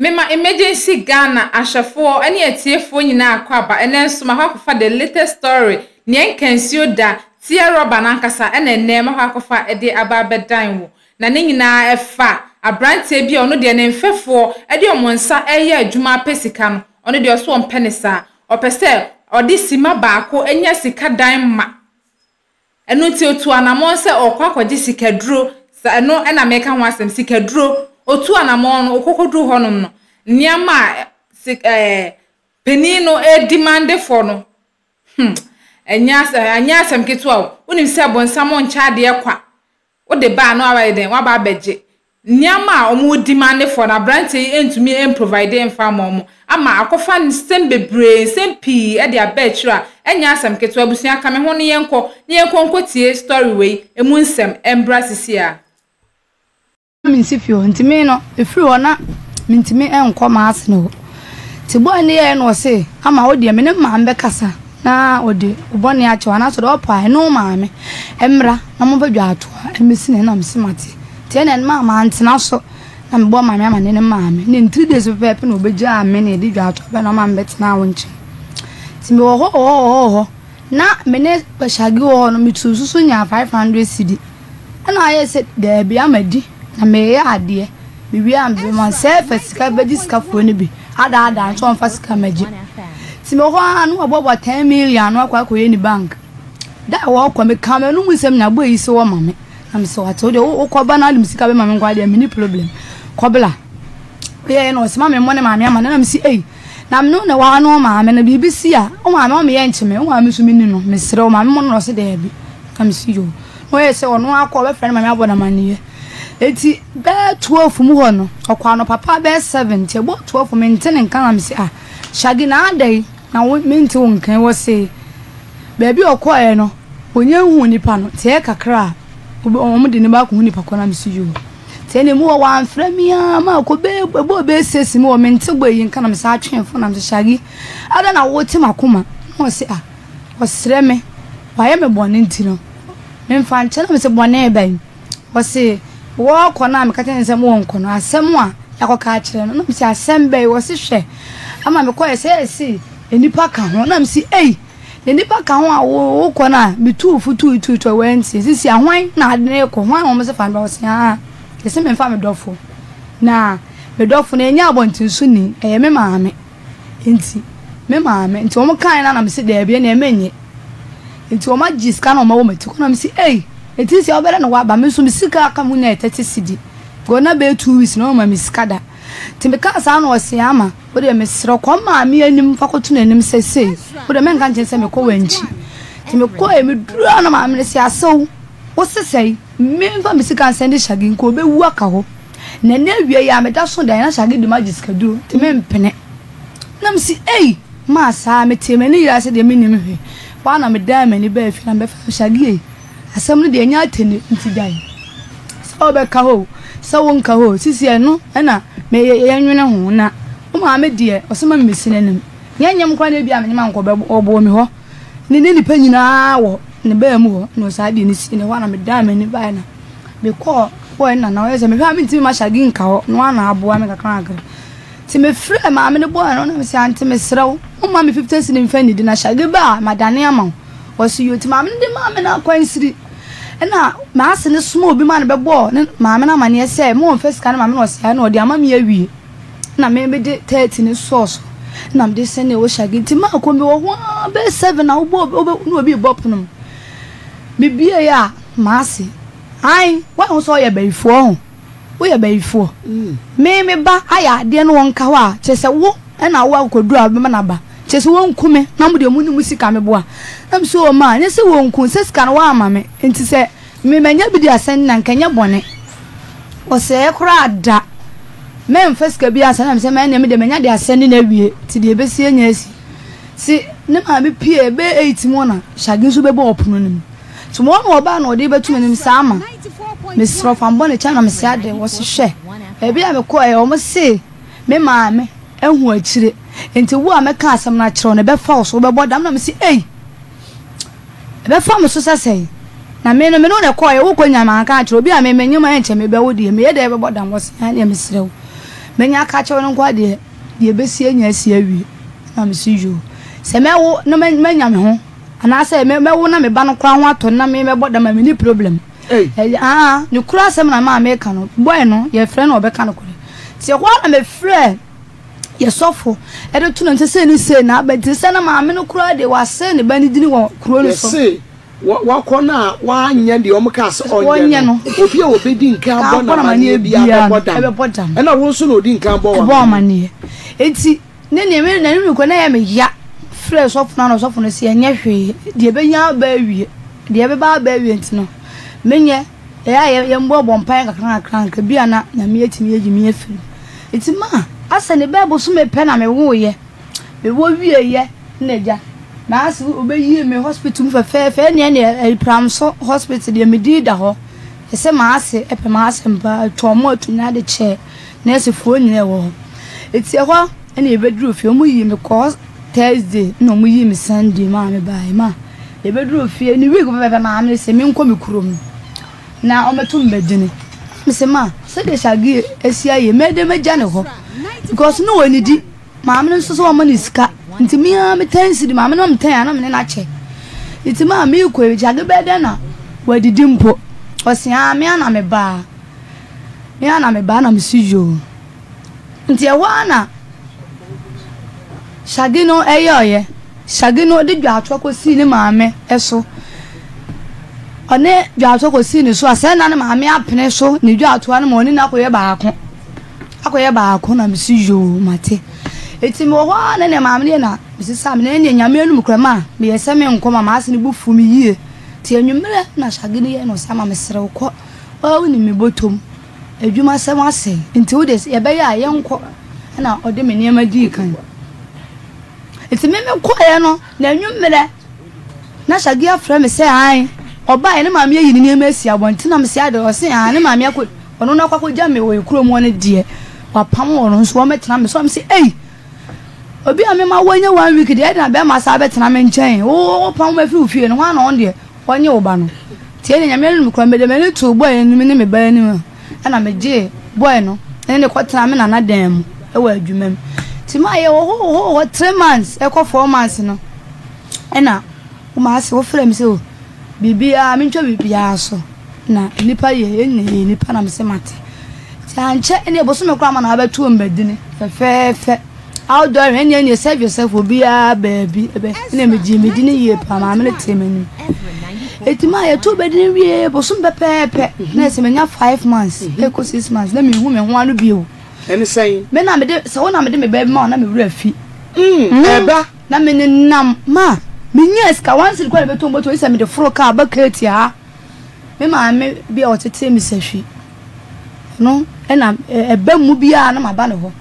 Mema Emergency Ghana ahwɛfoɔ ne atiefoɔ nyinaa akwaaba, ɛnnɛ nso makɔ akɔfa the latest story, nea nka nsuo da, tear rubber no ankasa ɛna ɛnnɛ makɔ akɔfa de aba abɛdan wo. Na ne nyinaa ɛfa abranteɛ bi a ɔno deɛ ne mfɛfoɔ de wɔn nsa reyɛ adwuma apɛ sika no, ɔno deɛ ɔse ɔmpɛ ne saa, ɔpɛ sɛ ɔde sima baako nya sika dan ma. Ɛno nti ɔtuu anamɔn sɛ ɔrekɔ akɔgye sikaduro, sa ɛno na mereka ho asɛm, sikaduro. Ɔtuu anamɔn no, ɔkɔkɔduruu hɔnom no, nneɛma a sik ɛɛ panin no redemande for no, hmm, ɛnyɛ asɛ ɛnyɛ asɛm ketewa o. Wonim sɛ bonsam nkyɛ adeɛ kwa. Wode ba a na wayɛ dɛn? Waba abɛgye. Nneɛma a wɔn demande for no aberanteɛ yi ntumi mprovide mfa mma wɔn ama akɔfa nsɛm bebree, nsɛm pii de aba akyire a ɛnyɛ asɛm ketewa. Abusua ka me ho na yɛnkɔ na yɛnkɔ nkɔtie story wei ɛmu nsɛm ɛmbra sisi a. Na mensi fie hɔ nti me no mefiri hɔ na mentumi nkɔ m'ase no hɔ nti boy no yɛɛ na ɔse ama wo deɛ me ne maame bɛkasa na ɔde wo bɔne akyɛ wo anaasɛ ɔde ɔpɔ a ɛne wo maame mmra na momfa dwaatoa mmɛsi ne na mese mate nti ɛna ɛno maa mantena so na mebɔɔ maame amane ne maame ne in 3 days pɛpɛɛpɛ na ɔbɛgyaa me na yɛde dwaatoa bɛ na ɔma mebɛtenaa wo nkyɛn nti mewɔ hɔ wɔ hɔ wɔ hɔ na me ne Bashagi wɔ hɔ no metuu so so nyaa 500 cedi Ɛna ayɛ sɛ daabi ama di na meyɛ adeɛ mewie a mebɛma sɛ fa sika bɛgye sikafoɔ no bi adaadaa nso ɔmfa sika magye nti mewɔ hɔ ara na wɔboaboa 10 million ano akɔ akɔyɛ ne bank da a wɔkɔ meka m'anum nsɛm na abɔ yi sɛ wɔma me na mesɛ wate wo deɛ wokɔba na wode me sika bɛma me nko adeɛ menni problem kɔbla yɛyɛ na ɔsɛ ma me mmɔ ne maame ama no na mesi ei na me no na waa no maame no biribi si a wo maame ɔmeyɛ nkye me wo maame nso menni no mesrɛ wo maame mmɔ no na ɔsɛ daabi na mesi yoo Na ɔyɛɛ sɛ ɔno ara kɔ, ɔbɛfrɛ ne maame abɔ no amanneɛ. Enti bɛyɛ 12 mu hɔ no, ɔkɔ anɔpa paa bɛyɛ 7, nti ɛbɔɔ 12 mente ne nka na mese ah, Shaggy na adɛn na wo mente wo nka yi? Ɔse baabi a ɔkɔeɛ no, ɔnya nhuu nipa no, nti ɛyɛ kakra a wɔn de no ba akɔhu nipa korɔ na mese yoo. Nti ɛnna mu hɔ wamfrɛ me ara ma akɔ bɛyɛ ɛbɔɔ bɛyɛ 6 mu hɔ mente bɔ yi nka na mesan twee fon na mese Shaggy adɛn na wote m'akoma? Na ɔse ah, ɔsrɛ me, wayɛ me bɔne nti no, memfa nkyɛ no. Mese bɔne bɛn? Ɔse wɔɔkɔ no a meka kyerɛ no sɛ wɔnkɔ no, asɛm a yɛakɔka akyerɛ no. Na mese asɛm bɛn? Ɔse hwɛ, ama mekɔɛ sɛ ɛse nnipa ka ho. Na mese ei, na nnipa ka ho a wokɔ no a metuu fo tuu tuu tuu a wantie. Sisi a hwan na ade no rekɔ? Hwan na wɔn se fa no bra? Ɔse aa, yɛse memfa me dɔfo. Na me dɔfo no ɛnyɛ abɔntensoni, ɛyɛ me maame. Nti me maame nti wɔn kae na na mese daabi ɛnna ɛmɛ nyɛ nti wɔn agye sika na wɔn awɔ m'ati kɔ na mese ei eti sɛ ɔbɛrɛ na waba me nso me sika aka mu nyɛ 30 cedi because na bɛyɛ 2 weeks na wɔn ma me sika da nti me kaa saa na ɔse ama wo deɛ mesrɛ kɔ maame anim fa kɔto n'anim sɛ sei wo deɛ menka nkyɛn sɛ mekɔ wɔn akyi nti mekɔ yɛ meduru a na maame no se asew wo sesɛe memfa me sika nsɛn de hyage nka ɔbɛwu aka hɔ. Na ɛnnɛ awia yi a meda so dan na Shaggy de m'agye sikaduro nti mempene. Na mese ei maa saa metee m'ani yeraa sɛ deɛ mennim hwee. Hɔ ara na medan m'ani baa fie na mebɛfrɛ no Shaggy ei asɛm no deɛ ɛnyɛ atɛnni nti gyae. Sɛ wobɛka hɔ o sɛ wonka hɔ o sisi ɛno na yɛnwene ho na wo maame deɛ ɔsɛ ma memmɛsi n'anim. Nyɛ nyem koraa na ebia menyem ankɔ ɔbɔɔ me hɔ ne ne nnipa nyinaa wɔ ne baa mu hɔ na ɔsaa deɛ no sii na ɛhɔ ara na medan m'ani baeɛ na Mekɔɔ kɔɛ na na ɔyɛ sɛ mehwɛ a mentumi ma Shaggy nka hɔ na ɔa na aboa me kakra kakra. Nti mefrɛɛ maame no bɔɔ no na mese ante mesrɛ wo womma me 50 cedi mfa nnidi na Shaggy ba a madane ama wo. Ɔse yoo nti maame no de maa me no akwansiri. Ɛna m'ase no soma obi ma no bɛbɔɔ ne maame no amaneɛ sɛ ma ɔmfa sika no ma me na ɔse ae na ɔde ama me awie. Na me mede 30 no sɔɔ so na mede sɛnee wɔ Shaggy nti maakɔ mewɔ hɔ ara bɛyɛ 7 a wobɔ na obi rebɔ pono mu. Mebueeɛ a, m'ase, Ae, woahu sɛ ɔyɛ bayifoɔ ho? Woyɛ bayifoɔ. Me, me ba ayɛ adeɛ na ɔnka hɔ a, kyerɛ sɛ wo na wo akokoduro a wobɛma no aba. Kyerɛ sɛ wɔnku me na mo deɛ monni mo sika meboa. Na mese o ma, nyɛ sɛ wɔnku, sɛ sika no woamma me nti sɛ me manya bi de asɛn no a nka ɛnyɛ bɔne. Ɔsɛeɛ koraa da. Mɛmfa sika biara nsɛn no na mese ɛnneɛ me deɛ manya de asɛn no awie nti deɛ ɛbɛsi anya asi. Tse ne maame pue bɛyɛ eight mu na Shaggy nso bɛbɔɔ ɔpono no mu. Ntsi wɔn na ɔbaa na ɔde rebɛto m'anim sɛ ama mesrɛ wo fa me bɔne kyɛ na mese adɛn? Wɔse hwɛ baabi a mekɔɛ wɔn se me maame ahu akyire nti wo a mɛka asɛm no akyerɛ wo no ɛbɛfa wo so wobɛbɔ dam na mese ei ɛbɛfa me so sɛ sɛn na me no me ne wo na ɛkɔɛ wokɔ nyinaa manka akyerɛ obi a me menyem ɛnkyɛ mebɛwo deɛ meyɛ dɛ bɛbɔ dam wɔse aane mesrɛ wo. Manya aka akyerɛ wo no nko ara deɛ, deɛ ɛbɛsi anya asi awie. Ɛna mese yoo. Sɛ mɛwo na manya me ho, anaasɛ mɛwo na me ba no koraa ho atɔ no na me mɛbɔ dam a, menni problem. Ɛyɛ aa, nokorɛ asɛm na maa meka no. Boy no, yɛfrɛ no a ɔbɛka nokorɛ. Nti ɛhɔ ara na mefrɛɛ yɛ sɔfo de to no nti sei ne sei na aba nti sɛ na maame no koraa deɛ wasɛe ne ba no dini wɔ kuro no so. Yɛse wakɔ no a wanyɛ deɛ wɔn kaa sɛ ɔnyɛ no, obi a obedi nkan abɔ no amaneɛ biara bɛbɔ dam. Ɛna wo nso na odi nkan bɔ wo amaneɛ. Nti ne nea me na ne kɔ na ɛyɛ me ya frɛ sɔfo no na sɔfo no sɛ ɛnyɛ hwee deɛ ɛbɛnya aba awie deɛ ɛbɛba aba awie nti no menyɛ ɛyɛ a yɛmbɔ bɔ mpaeɛ nkakra nkakra nka bi a na Nyame atumi ayi me afiri mu. Nti ma asɛ ne bɛɛ bosome pɛ na mewoeɛ. Mewɔ wieeɛ na agya maase ɔbɛyii me hospital mu fɛfɛɛfɛ ɛneɛ neɛ Pramso hospital deɛ me din da hɔ. Ɛsɛ maase ɛpɛ m'asɛm paa twa ɔmo ato nyinaa de kyɛɛ nɛɛsefoɔ nyinaa ɛwɔ hɔ. Nti ɛhɔ ɛna yɛbɛduruu fie ɔmo yii me kɔɔ Thursday ɛna ɔmo yii me Sunday maa me baeɛ ma yɛbɛduruu fie ne week pɛpɛpɛ maame no se menkɔ me kurom. Na ɔmɛto me badini. Me se ma sɛdeɛ Shaggy asi ayɛ mɛyɛ dɛn mɛgya ne hɔ because na ɔnnidi maame no nso sɛ ɔma no sika nti me ara me ten cedi maame no ma me ten a na me ne no akyɛ nti maa meekɔ yi Shaggy bɛyɛ dɛn na wadidi mpo ɔse aa me ara na me baa me ara na me baa na me se yoo Nti ɛhɔ ara na Shaggy no yɛeɛ. Shaggy no de dwaatoa kɔsii ne maame so. Ɔne dwaatoa kɔsii ne so a, sɛ na ne maame apene so ne dwaatoa no ma ɔne no akɔyɛ baako. Akɔyɛ baako na mesi yoo mate. Eti mewɔ hɔ ara na ne maame no yɛ na mesesa me na ɛneɛ Nyame anum koraa ma meyɛ sɛ menkɔ ma m'ase no bo fu me yie. Nti anwummerɛ na Shaggy no yɛ na ɔsɛ ama mesrɛ wo kɔ. Woa wonim me bɔtɔm. Adwumasɛm asɛe nti wo deɛ yɛbɛyɛ a yɛnkɔ na ɔde me nneɛma dii kan. Nti me mekɔeɛ no na anwummerɛ na Shaggy afrɛ me sɛ ae ɔbaeɛ ne maame ayi ne nneɛma asi abɔnten na mese ade ɔse ae ne maame akɔ ɔno no akɔ akɔgya me wɔ kurom hɔ no deɛ wapam ɔno nso wɔmɛtena me so mese ei obi a mema wɔnyɛ one week deɛ ɛde na bɛrima saa bɛtena me nkyɛn wo pam afiri wo fie no hɔ ana ɔno deɛ Ɔnye wo ba no. Tsie dɛ Nyame no mu koraa, mede m'ani too boy no ne me ba anim a, nna megyee boy no ne no kɔtsenaa me nana dan mu wɔ edwuma mu. Ntsi maa yɛwɔ hɔ wɔ hɔ wɔ hɔ 3 months kɔ 4 months no, nna m'ase wɔfrɛɛ me sɛ oh, biribiara mentwa biribiara so na nyimpa yɛ, hɛn nyina yɛyɛ nyimpa na mese matse. Ntsi annkyɛ nna bosome kor ama na wɔabɛtow mbadzin fɛfɛɛfɛ. Outdoor ɛnneɛ ɛnneɛ serve yourself obiara baabi ɛbɛ ɛna megye me di ne yie paa maame no tee m'anim eti maa yɛto bɛdi ne wie bosom pɛpɛɛpɛ na ɛsɛ menya 5 months ɛkɔ 6 months na mehu me ho ano bio. Ɛne sɛn? Me na mede sɛ wo na mede me baabi ma wo na me wura fi. Ɛba. Na me nenam ma menya sika 1 cedi kora na bɛtɔ mbɔtɔ sɛ mede foro kaa ba keeti ha. Me maame bi a ɔtetee me sahwi no ɛna ɛba mu biara na maba ne hɔ.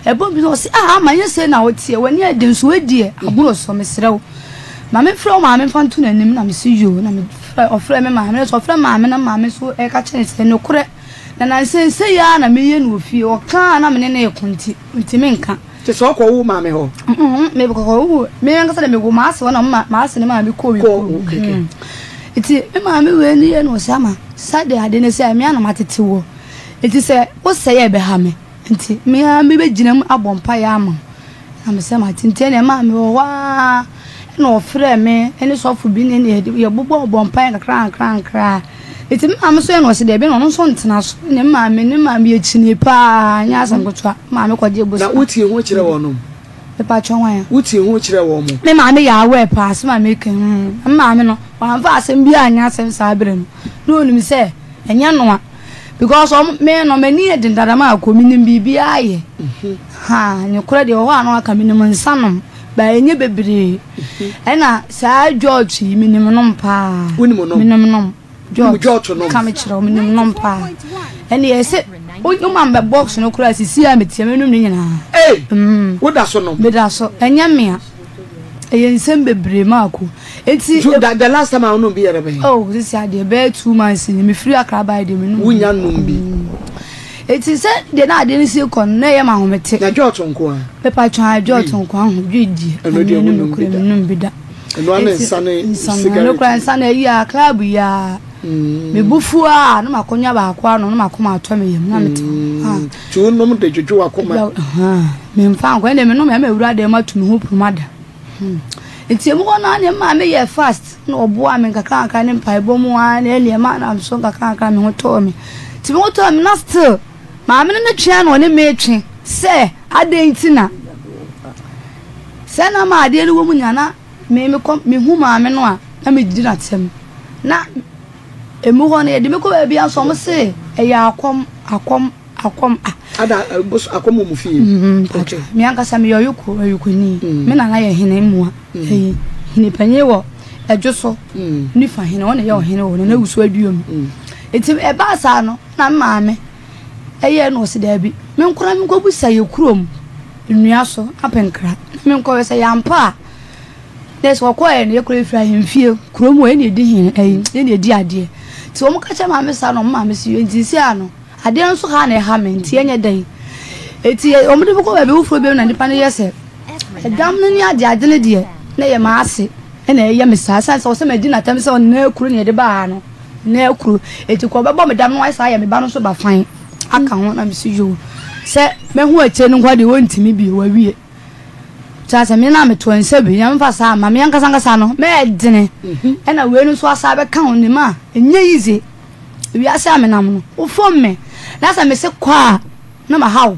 Ɛbɔ bi na ɔse ah ama nyɛ sei na woteɛ w'ani adi nso wadiɛ aboro so mesrɛ wo ma memfrɛ wo maame mfa nto n'anim na mese yoo na mefrɛ ɔfrɛ me maame na sɛ ɔfrɛ maame na maame nso ɛka kyerɛ ne sɛ nokorɛ na nansɛnsɛ yi ara na meyɛ no wɔ fie ɔka a na me ne no reko nti ntumi nka. Kyɛ sɛ ɔkɔ wo maame hɔ? Mekɔ wo me ankasa de mewɔ m'ase hɔ na m'ase ne maame kɔɔ me kurom. Nti me maame wei ne yɛ no ɔsɛ ama sɛdeɛ ade ne sɛ me ara na matete woɔ nti sɛ wosɛe a ɛbɛha me. Nti me ara mebɛgyina mu abɔ mpaeɛ ama wo. Na me sɛ mate. Nti ɛnna ɛmaa mewɔ hɔ ara ɛna ɔfrɛɛ me ne sɔfo bi ne ne yɛbobɔɔ bɔ mpaeɛ nkakra nkakra nkakra. Nti me maame nso yɛ na ɔse daabi na ɔno nso ntena so. Ne maame ne maame yɛkyinii paa nyɛ asɛm ketewa. Me maame kɔgyee bosea. Na wotii ho kyerɛ wɔnom? Mepakyɛ hwan a? Wotii ho kyerɛ wɔn mo? Me maame yɛ aware paa asɛm a meka yi. Me maame no wamfa asɛm biara anyɛ asɛm saa berɛ no. Na ɔnim sɛ ɛnyɛ noa. Because ɔmo me no m'ani yɛ den dada maa kɔ menim biribiara yɛ ha nokorɛ deɛ wɔ hɔ a na waka menim nsa nom ba ɛnyɛ bebree ɛna saa George yi menim nom paa menim nom George ka me kyerɛ menim nom paa ɛne yɛ sɛ woma mbɛ box no koraa sisi a metia menom ne nyinaa. Woda so nom? Meda so ɛnyɛ mea ɛyɛ nsɛm bebree maako. Enti. So da the last time a wonom bi yɛ dɛ bɛn? Oh, sisi adeɛ bɛyɛ 2 months ni mefiri Accra baeɛ deɛ menom. Wonya nom bi. Eti sɛ deɛ na adeɛ no si kɔ no na ɛyɛ ma ahomete. Na jɔɔto nko a? Pepa twɛn a jɔɔto nko a ho dwi die. Ɛno deɛ wonom bi da. Menom bi da. Ɛno ano nsa ne cigarette. Nsa no kura nsa na ayi a club yi a. Me bo fu a na makɔnya baako anom na m'akoma atɔ me yam na mete hɔ. Ah. Nti wonom de dwodwo w'akoma? Memfa nkɔ ɛnna menom ɛma awura dɛm ato me ho prum ada. Hmm. Nti emu hɔ no a na maame yɛ fast na ɔboa me nkakrankakra ne mpaebɔ mu a na ɛnna ɛma nam so nkakrankakra me ho tɔɔ me. Nti me ho tɔɔ me na still maame no ne twe a na ɔne me twe sɛ adɛn nti na sɛ na ma adeɛ no wɔ mu nyinaa na Me mekɔ mehu maame no a na medidi n'atɛm na emu hɔ no yɛde me kɔ baabi a nso wɔn se ɛyɛ akɔm akɔm akɔm ah. Ada eh, boso akɔm wɔ mu fie. Mm, okay. Me ankasa meyɛ ɔyoko ɔyokoni. Mm. Me nana yɛ hene mua. Mm. Ɛyi hene panyin wɔ ɛdwo so. Mm. Nifa hene ɔna yɛ ɔhene wɔ nana wusu aduom. Mm. Eti ɛbaa saa no na maame ɛyɛ na ɔsi daabi. Me nkora me nkɔ busa yɛ kurom. Nnua so apenkra na menkɔhwɛ sɛ ɛyɛ ampa a. Na sɛ wɔkɔɛ no yɛkora yɛfiri ahemfie kurom hɔ yɛne ɛdi hene ɛyi yɛne ɛdi adeɛ nti wɔn ka kyerɛ maame saa na wɔn maame si yɛ nti si ano adeɛ nso ha na ɛha me nti ɛnyɛ dɛn eti wɔn de bɛkɔ baabi foforɔ bi na nipa no yɛ sɛ ɛdam no ne adeɛ ade no deɛ na ɛyɛ maa ase ɛna ɛyɛ me saa san sɛ ɔsɛ ma di n'atam sɛ ɔna akuro na yɛde baa no na akuro eti kɔ ɔbɛbɔ me dam no ayɛ saa yɛ me ba no nso ba fan. aka ho na mese yoo sɛ mɛhu akyire no nkoa deɛ wɔntumi bio wawie kyerɛ sɛ me na meto nsa bi nyame fa saa ma me ankasa ankasa no mɛɛdene mhm. ɛna wei no nso asa bɛka ho ne ma ɛnyɛ yize wiase a menam no wofom me na sɛ mese kɔ a na mahaw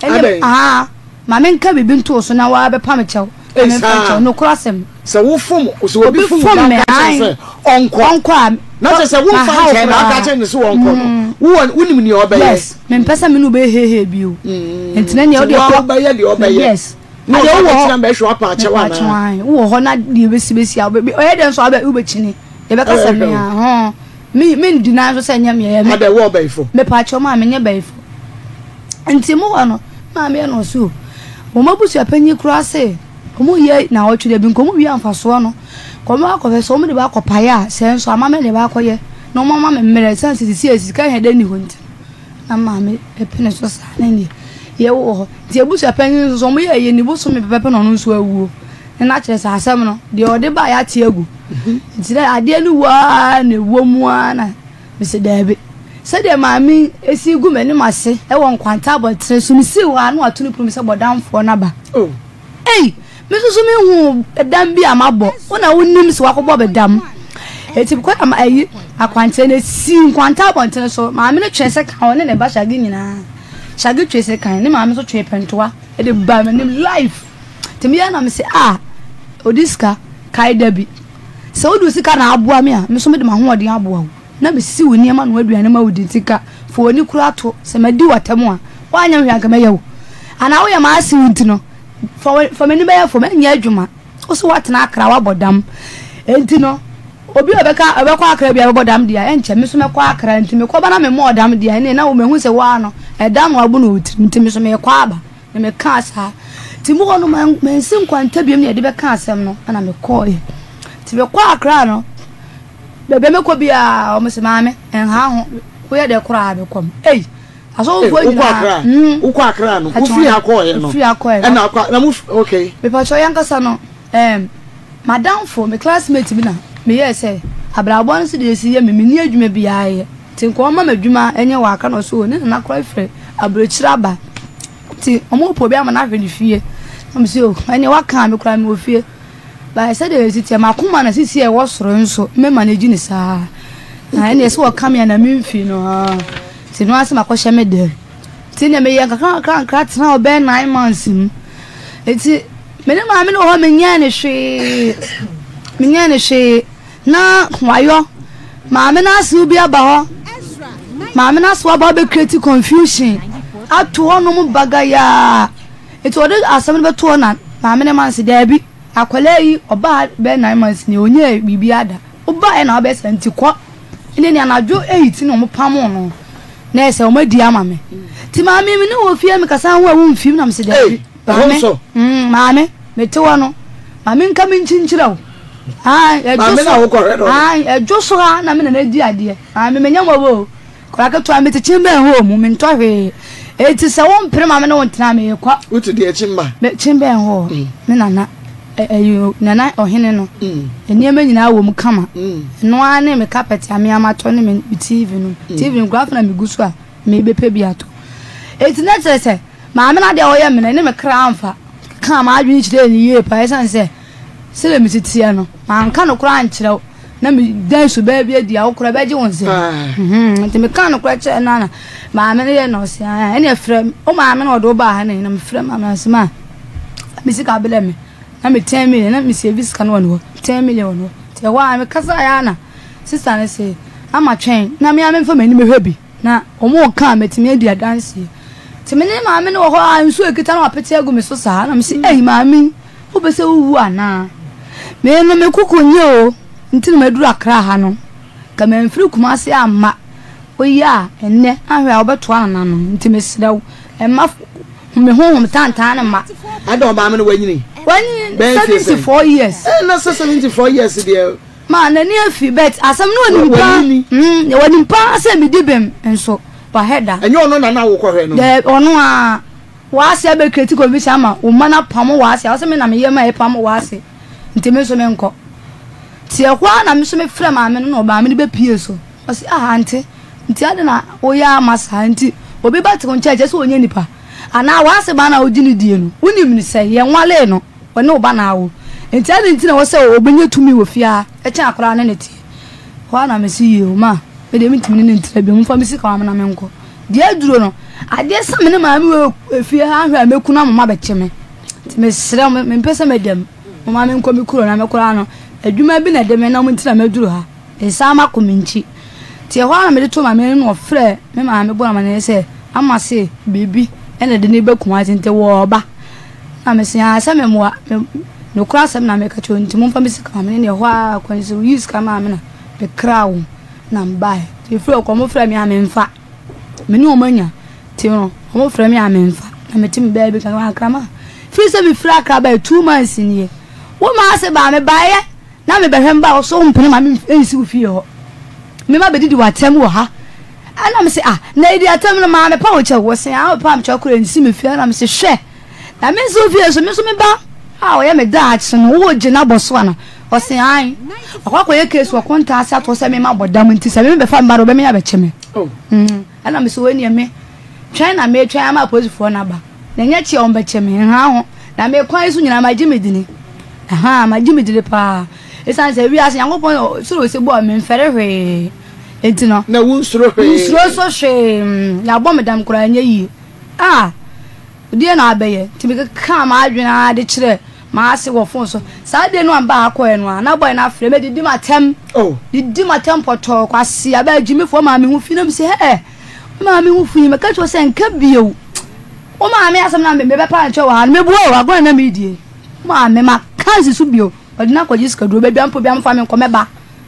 ɛne aa ma menka biribi ntoo so na wɔabɛpa me kyɛw na memfa nkyɛw nokorɛ asɛm Sɛ wo fom, sɛ obi fom wo na aka kyerɛ sɛ ɔnkɔ. Ɔnkɔ a. Na kyerɛ sɛ wo nfa nkyɛn na aka kyerɛ no sɛ ɔnkɔ no. Wo wɔ wonim nea ɔbɛyɛ. Yes, mempɛ sɛ me ne wo bɛyɛ hehe bio. Nti na nea ɔde kɔ. Nti ɔbɛyɛ deɛ ɔbɛyɛ. Yes. Na ɔbɛ bɛkyerɛ mbɛhwɛ wapa akyɛw anaa. Wowɔ hɔ na deɛ bɛsi bɛsi a ɔyɛ dɛn nso a wobɛkyini. Yɛbɛka sɛ me a ho. Me me ndi nan so sɛ nyɛ me ɛyɛ me. Adɛ wɔ ɔbɛyifo. Mepa akyɛw maa menyɛ bɛyifo. Nti mo hɔ no maame yɛ no ɔso. Wɔn abusua panyin koraa se Wɔyɛ naawɔtwe da bi nka wɔwie a mfasoɔ no nka wɔbɛkɔ akɔhwɛ sɛ wɔde bɛakɔ paeɛ a sɛ nso amammerɛ na yɛbɛakɔyɛ na wɔama me mmerɛ ɛsiane sɛ seesei a sika hia dɛ nni hɔ nti no na maame pene so saa na ɛnneɛ yɛwɔ hɔ nti abusua panyin nso so wɔyɛ yɛ ne bosome pɛpɛpɛ na ɔno nso awuo ne na kyerɛ sɛ asɛm no deɛ ɔde ba yɛate agu nti dɛ adeɛ no wuo ara na ɛwɔ mu ara na mese daabi sɛdeɛ maame si gu m'anim ase wɔ nkwanta abɔntene so mesii hɔ a na wato ne pono mu sɛ bɔdamfoɔ no aba oh. Ei, me nso so menhuu dam bi a mabɔ. Wo na wonim sɛ wakɔbɔ me dam. Eti mekɔ na ayi akwankyerɛ no esi nkwanta abɔnten so. Maame no twee sekan, ɔne ne ba Shaggy nyinaa. Shaggy twee sekan, ne maame nso twee pɛntoa de baa m'anim live. Nti meyɛ na mese, ah, odi sika, kae da bi. Sɛ wode wo sika na aboa me a, me nso mede m'ahoɔden aboa wo. Na mesi wo nneɛma noa aduane ma wo di nti nka fa w'ani koraa to sɛ madi w'atam a, woanyɛ hwee anka mɛyɛ wo. Anaa woyɛ m'asew nti no, fa fa m'ani bɛyɛ fam, ɛnyɛ adwuma. Wo so woatena Accra woabɔ dam. Enti no, obi a ɔbɛka ɔbɛkɔ Accra bi a bɛbɔ dam deɛ ɛnkyɛ me nso mɛkɔ Accra nti mekɔba na memmɔɔ dam deɛ ɛnneɛ na mahu sɛ wo ara no ɛdam na woabɔ no wɔ wo tirim nti me nso merekɔ aba. Na mekaa saa. Nti mu hɔ no mansi nkwanta biom na yɛde bɛka asɛm no ɛna mekɔɔeɛ. Nti mekɔɔ Accra no, Baabi a mɛkɔ biara, wɔn se, Maame, nha ho, woyɛ dɛ koraa bɛkɔ m. Ei, asɔfofoɔ nyinaa. Wokɔ Accra? Mm. Wokɔ Accra no, wofiri ha kɔɔɛ no? Firi ha kɔɔɛ no. Ɛna akɔ, na mo, okay. Mepatwɔ yɛn kasa no, ɛɛm, madamfo, me classmate bi na meyɛɛ sɛ, abrabɔ no sɛdeɛ ɛsi yɛ me, menni adwuma biara yɛ. Nti nka ɔmma me adwuma nyɛ wɔ Accra na ɔse o, ne nana koraa firi aburokyire aba. Nti wɔn repɛ obi ama no ahwɛ ne fie. Na mese o, ɛneɛ waka a, me koraa mewɔ fie. But sɛdeɛ ɛsi teɛ, m'akoma na sisi a ɛwɔ soro nso, me manage no saa. Na ɛnneɛ sɛ wɔka me a na memfi no haa. Nti no ara sɛ makɔhyɛ me dɛm. Nti ɛnneɛ meyɛ nkakra nkakra nkakra tena hɔ bɛyɛ 9 months mu. Nti me ne maame no wɔ hɔ menyɛɛ no hwee. Menyɛɛ no hwee. Na wayɔ. Maame no asew bi aba hɔ. Maame no asew aba hɔ bɛ create confusion. Ato hɔnom bagayaa. Nti ɔde asɛm no bɛto hɔ na maame no ma no se daabi, akwadaa yi ɔbaa bɛyɛ 9 months ni ɔnyɛɛ biribiara da. Wobaeɛ na wabɛyɛ saa nti kɔ. Ɛnna ni anadwo 8 na wɔpamoo no na ɛyɛ sɛ wɔadi ama me. Nti maame me ne wɔ fie mekasa ho a womfi mu na mese daabi. Maame, maame, mete hɔ no, maame nka me nkyinkyerɛ wo. Ɛdwo so, ɛdwo so ha na me nana di adeɛ. Maame menya mmɔbɔ o. Akwadaa ketewa mete kyembɛn hɔ mu mentɔ hwee eti sɛ wo mpere ma me ne wo ntena meekɔ. Wote deɛ kyemba? Me kyembɛn hɔ me nana. Ɛyi Nana Ɔhene no, nneɛma nyinaa wɔ mu kama. Ɛno ara ne me carpet a me ara matɔ ne me TV no. TV no koraa afei na megu so a mebɛpɛ bi atɔ. Enti na kyerɛ sɛ maame no adeɛ a ɔyɛ me no, ɛne me kra amfa. Kaa m'adwene kyerɛɛ no yie paa ɛsiane sɛ sɛdeɛ mesi teɛ no, manka nokorɛ ankyerɛ wo na medan suban bi adi a wo koraa ɛbɛgye wo nsam. Nti mekaa nokorɛ kyerɛɛ no na maame no yɛ na ɔse ɛne ɛfrɛ wo maame na ɔde wo baa ha no na mefrɛ maame no ɔse ma me sika brɛ me na me 10 million na me save sika no wɔ ne hɔ 10 million wɔ ne hɔ nti ɛhɔ a mekasa yɛ na sista no se ama twɛn na me a memfa m'ani mehwɛ bi na wɔn ka a mɛtumi adi adanseɛ nti me ne maame no wɔ hɔ a nsuo ekita na wapete agu me so saa na me se ɛyi maame wopɛ sɛ wowu anaa me no me koko nye o nti na maduru akra ha no ka mamfiri Kumase amma woyɛ a ɛnnɛ ahwɛ a wobɛtoa nananom nti mesrɛ wo ɛma Me honhom tantan no ma. Ada ɔmaame no wanyini. Wanyini 74 years. Ɛna sɛ 74 years deɛ. Ma n'ani afi but asɛm no onim paa. Mm, onim paa sɛ medi bem nso wahɛ da. Ɛnyɛ ɔno na na wokɔhwɛ no. Dɛ ɔno a w'ase abɛ create confusion ama wo mma no apam w'ase a ɔsɛ me na meyɛ ma ɛpam w'ase nti me nso menkɔ. Nti ɛhɔ a na me nso mefrɛ maame no na ɔmaame no bɛpie so. Ɔse ah ante Nti adɛn na woyɛ ama saa? Nti obi ba te wo nkyɛn kyerɛ sɛ ɔnyɛ nipa? Anaa w'ase ba no a wogye no die no, wonim no sɛn? Yɛnwalee no, ɔne wo ba na awo. Nti adɛn nti na ɛwɔ sɛ ɔbɛnya tumi wɔ fie ha kyɛn akwadaa no ne teɛ? Hɔ ara na mese yie o, ma me deɛ mentumi ne no ntena bio, momfa me sika mma me na menkɔ. Deɛ aduro no, adeɛ sa me ne maame wɔ efie ha ahwɛ a mɛku no ama moabɛkye me. Nti mesrɛ mo, mempɛ sɛ mɛda mu, momma menkɔ me kuro na me koraa no, adwuma bi na ɛde me nam nti na maduru ha. Mesan makɔ me nkyi. Nti ɛhɔ ara na mede too maame anim na ɔfrɛɛ me maame bɔɔ no amanneɛ sɛ ama se biribi na ɛde no reba Kumasi nti wɔreba. Na mese aa sɛ memmoa, me nokorɛ asɛm na meka kyerɛ wo nti momfa me sika ma me. Ne ɛhɔ ara kwan so woyii sika maa me na mekraa wɔn na mebaeɛ. Nti ɛfiri hɔ kɔ wɔfrɛ me a memfa. Me ne wɔn anya nti no wɔfrɛ me a memfa. Na mete me baabi kakra Akrama. Firi sɛ mefiri Accra baeɛ 2 months nie. Wo maa se baa mebaeɛ Na me bɛhwɛ mba a ɔsɔ wo mpene ma me nsi wo fie hɔ. Me ma bɛdidi w'atɛm wɔ ha. Ɛna me se ah, na edi atɛm no maa me pa wo kyɛw. Wɔ se ah, pa me kyɛw kora nsi me fie. Ɛna me se hwɛ, na me nsi wo fie so, me nso me ba a ɔyɛ me daakye no, wo gye n'abɔ so ana? Ɔse ae. Ɔkɔ akɔyɛ case wɔ kontaa ase ato sɛ me ma bɔ dam nti sɛ me bɛfa me ba no ɔbɛme abɛkye me. Oh. Ɛna me se wei neɛ me twɛn na me twɛn ama apolisifoɔ no aba. Na ɛnyɛ kye a wɔbɛkye me, nha ho. Na me kwan so nyinaa magye me dini. Ahaa, magye me dini paa. Esiane sɛ wiase Nyankopɔn soro ose bɔɔ me mfɛre hwee nti no. Na wonsuro hwee. Nsuro nso hwee. Yɛabɔ me dam koraa ɛnyɛ yie. Ah, deɛ na abɛyɛ. Nti mekekaa m'adwene ara de kyerɛɛ m'ase wɔ fon so. Saa de no a mebaa ha kɔɛ no a, na bɔe no afrɛ me didi m'atɛm. Oh. Didi m'atɛm pɔtɔɔ kwasi abɛ agyimifoɔ maame ho fi na mese hɛɛ. Maame ho fi meka kyerɛ sɛ nka bio. Wo maame asɛm na mebɛpa nkyɛ wɔ ha no mebua o agorɔ na meredie. Wo maame maka nsi so bio ɔde no akɔgye sikaduro baabi a mpo bia mfa me nkɔ mɛba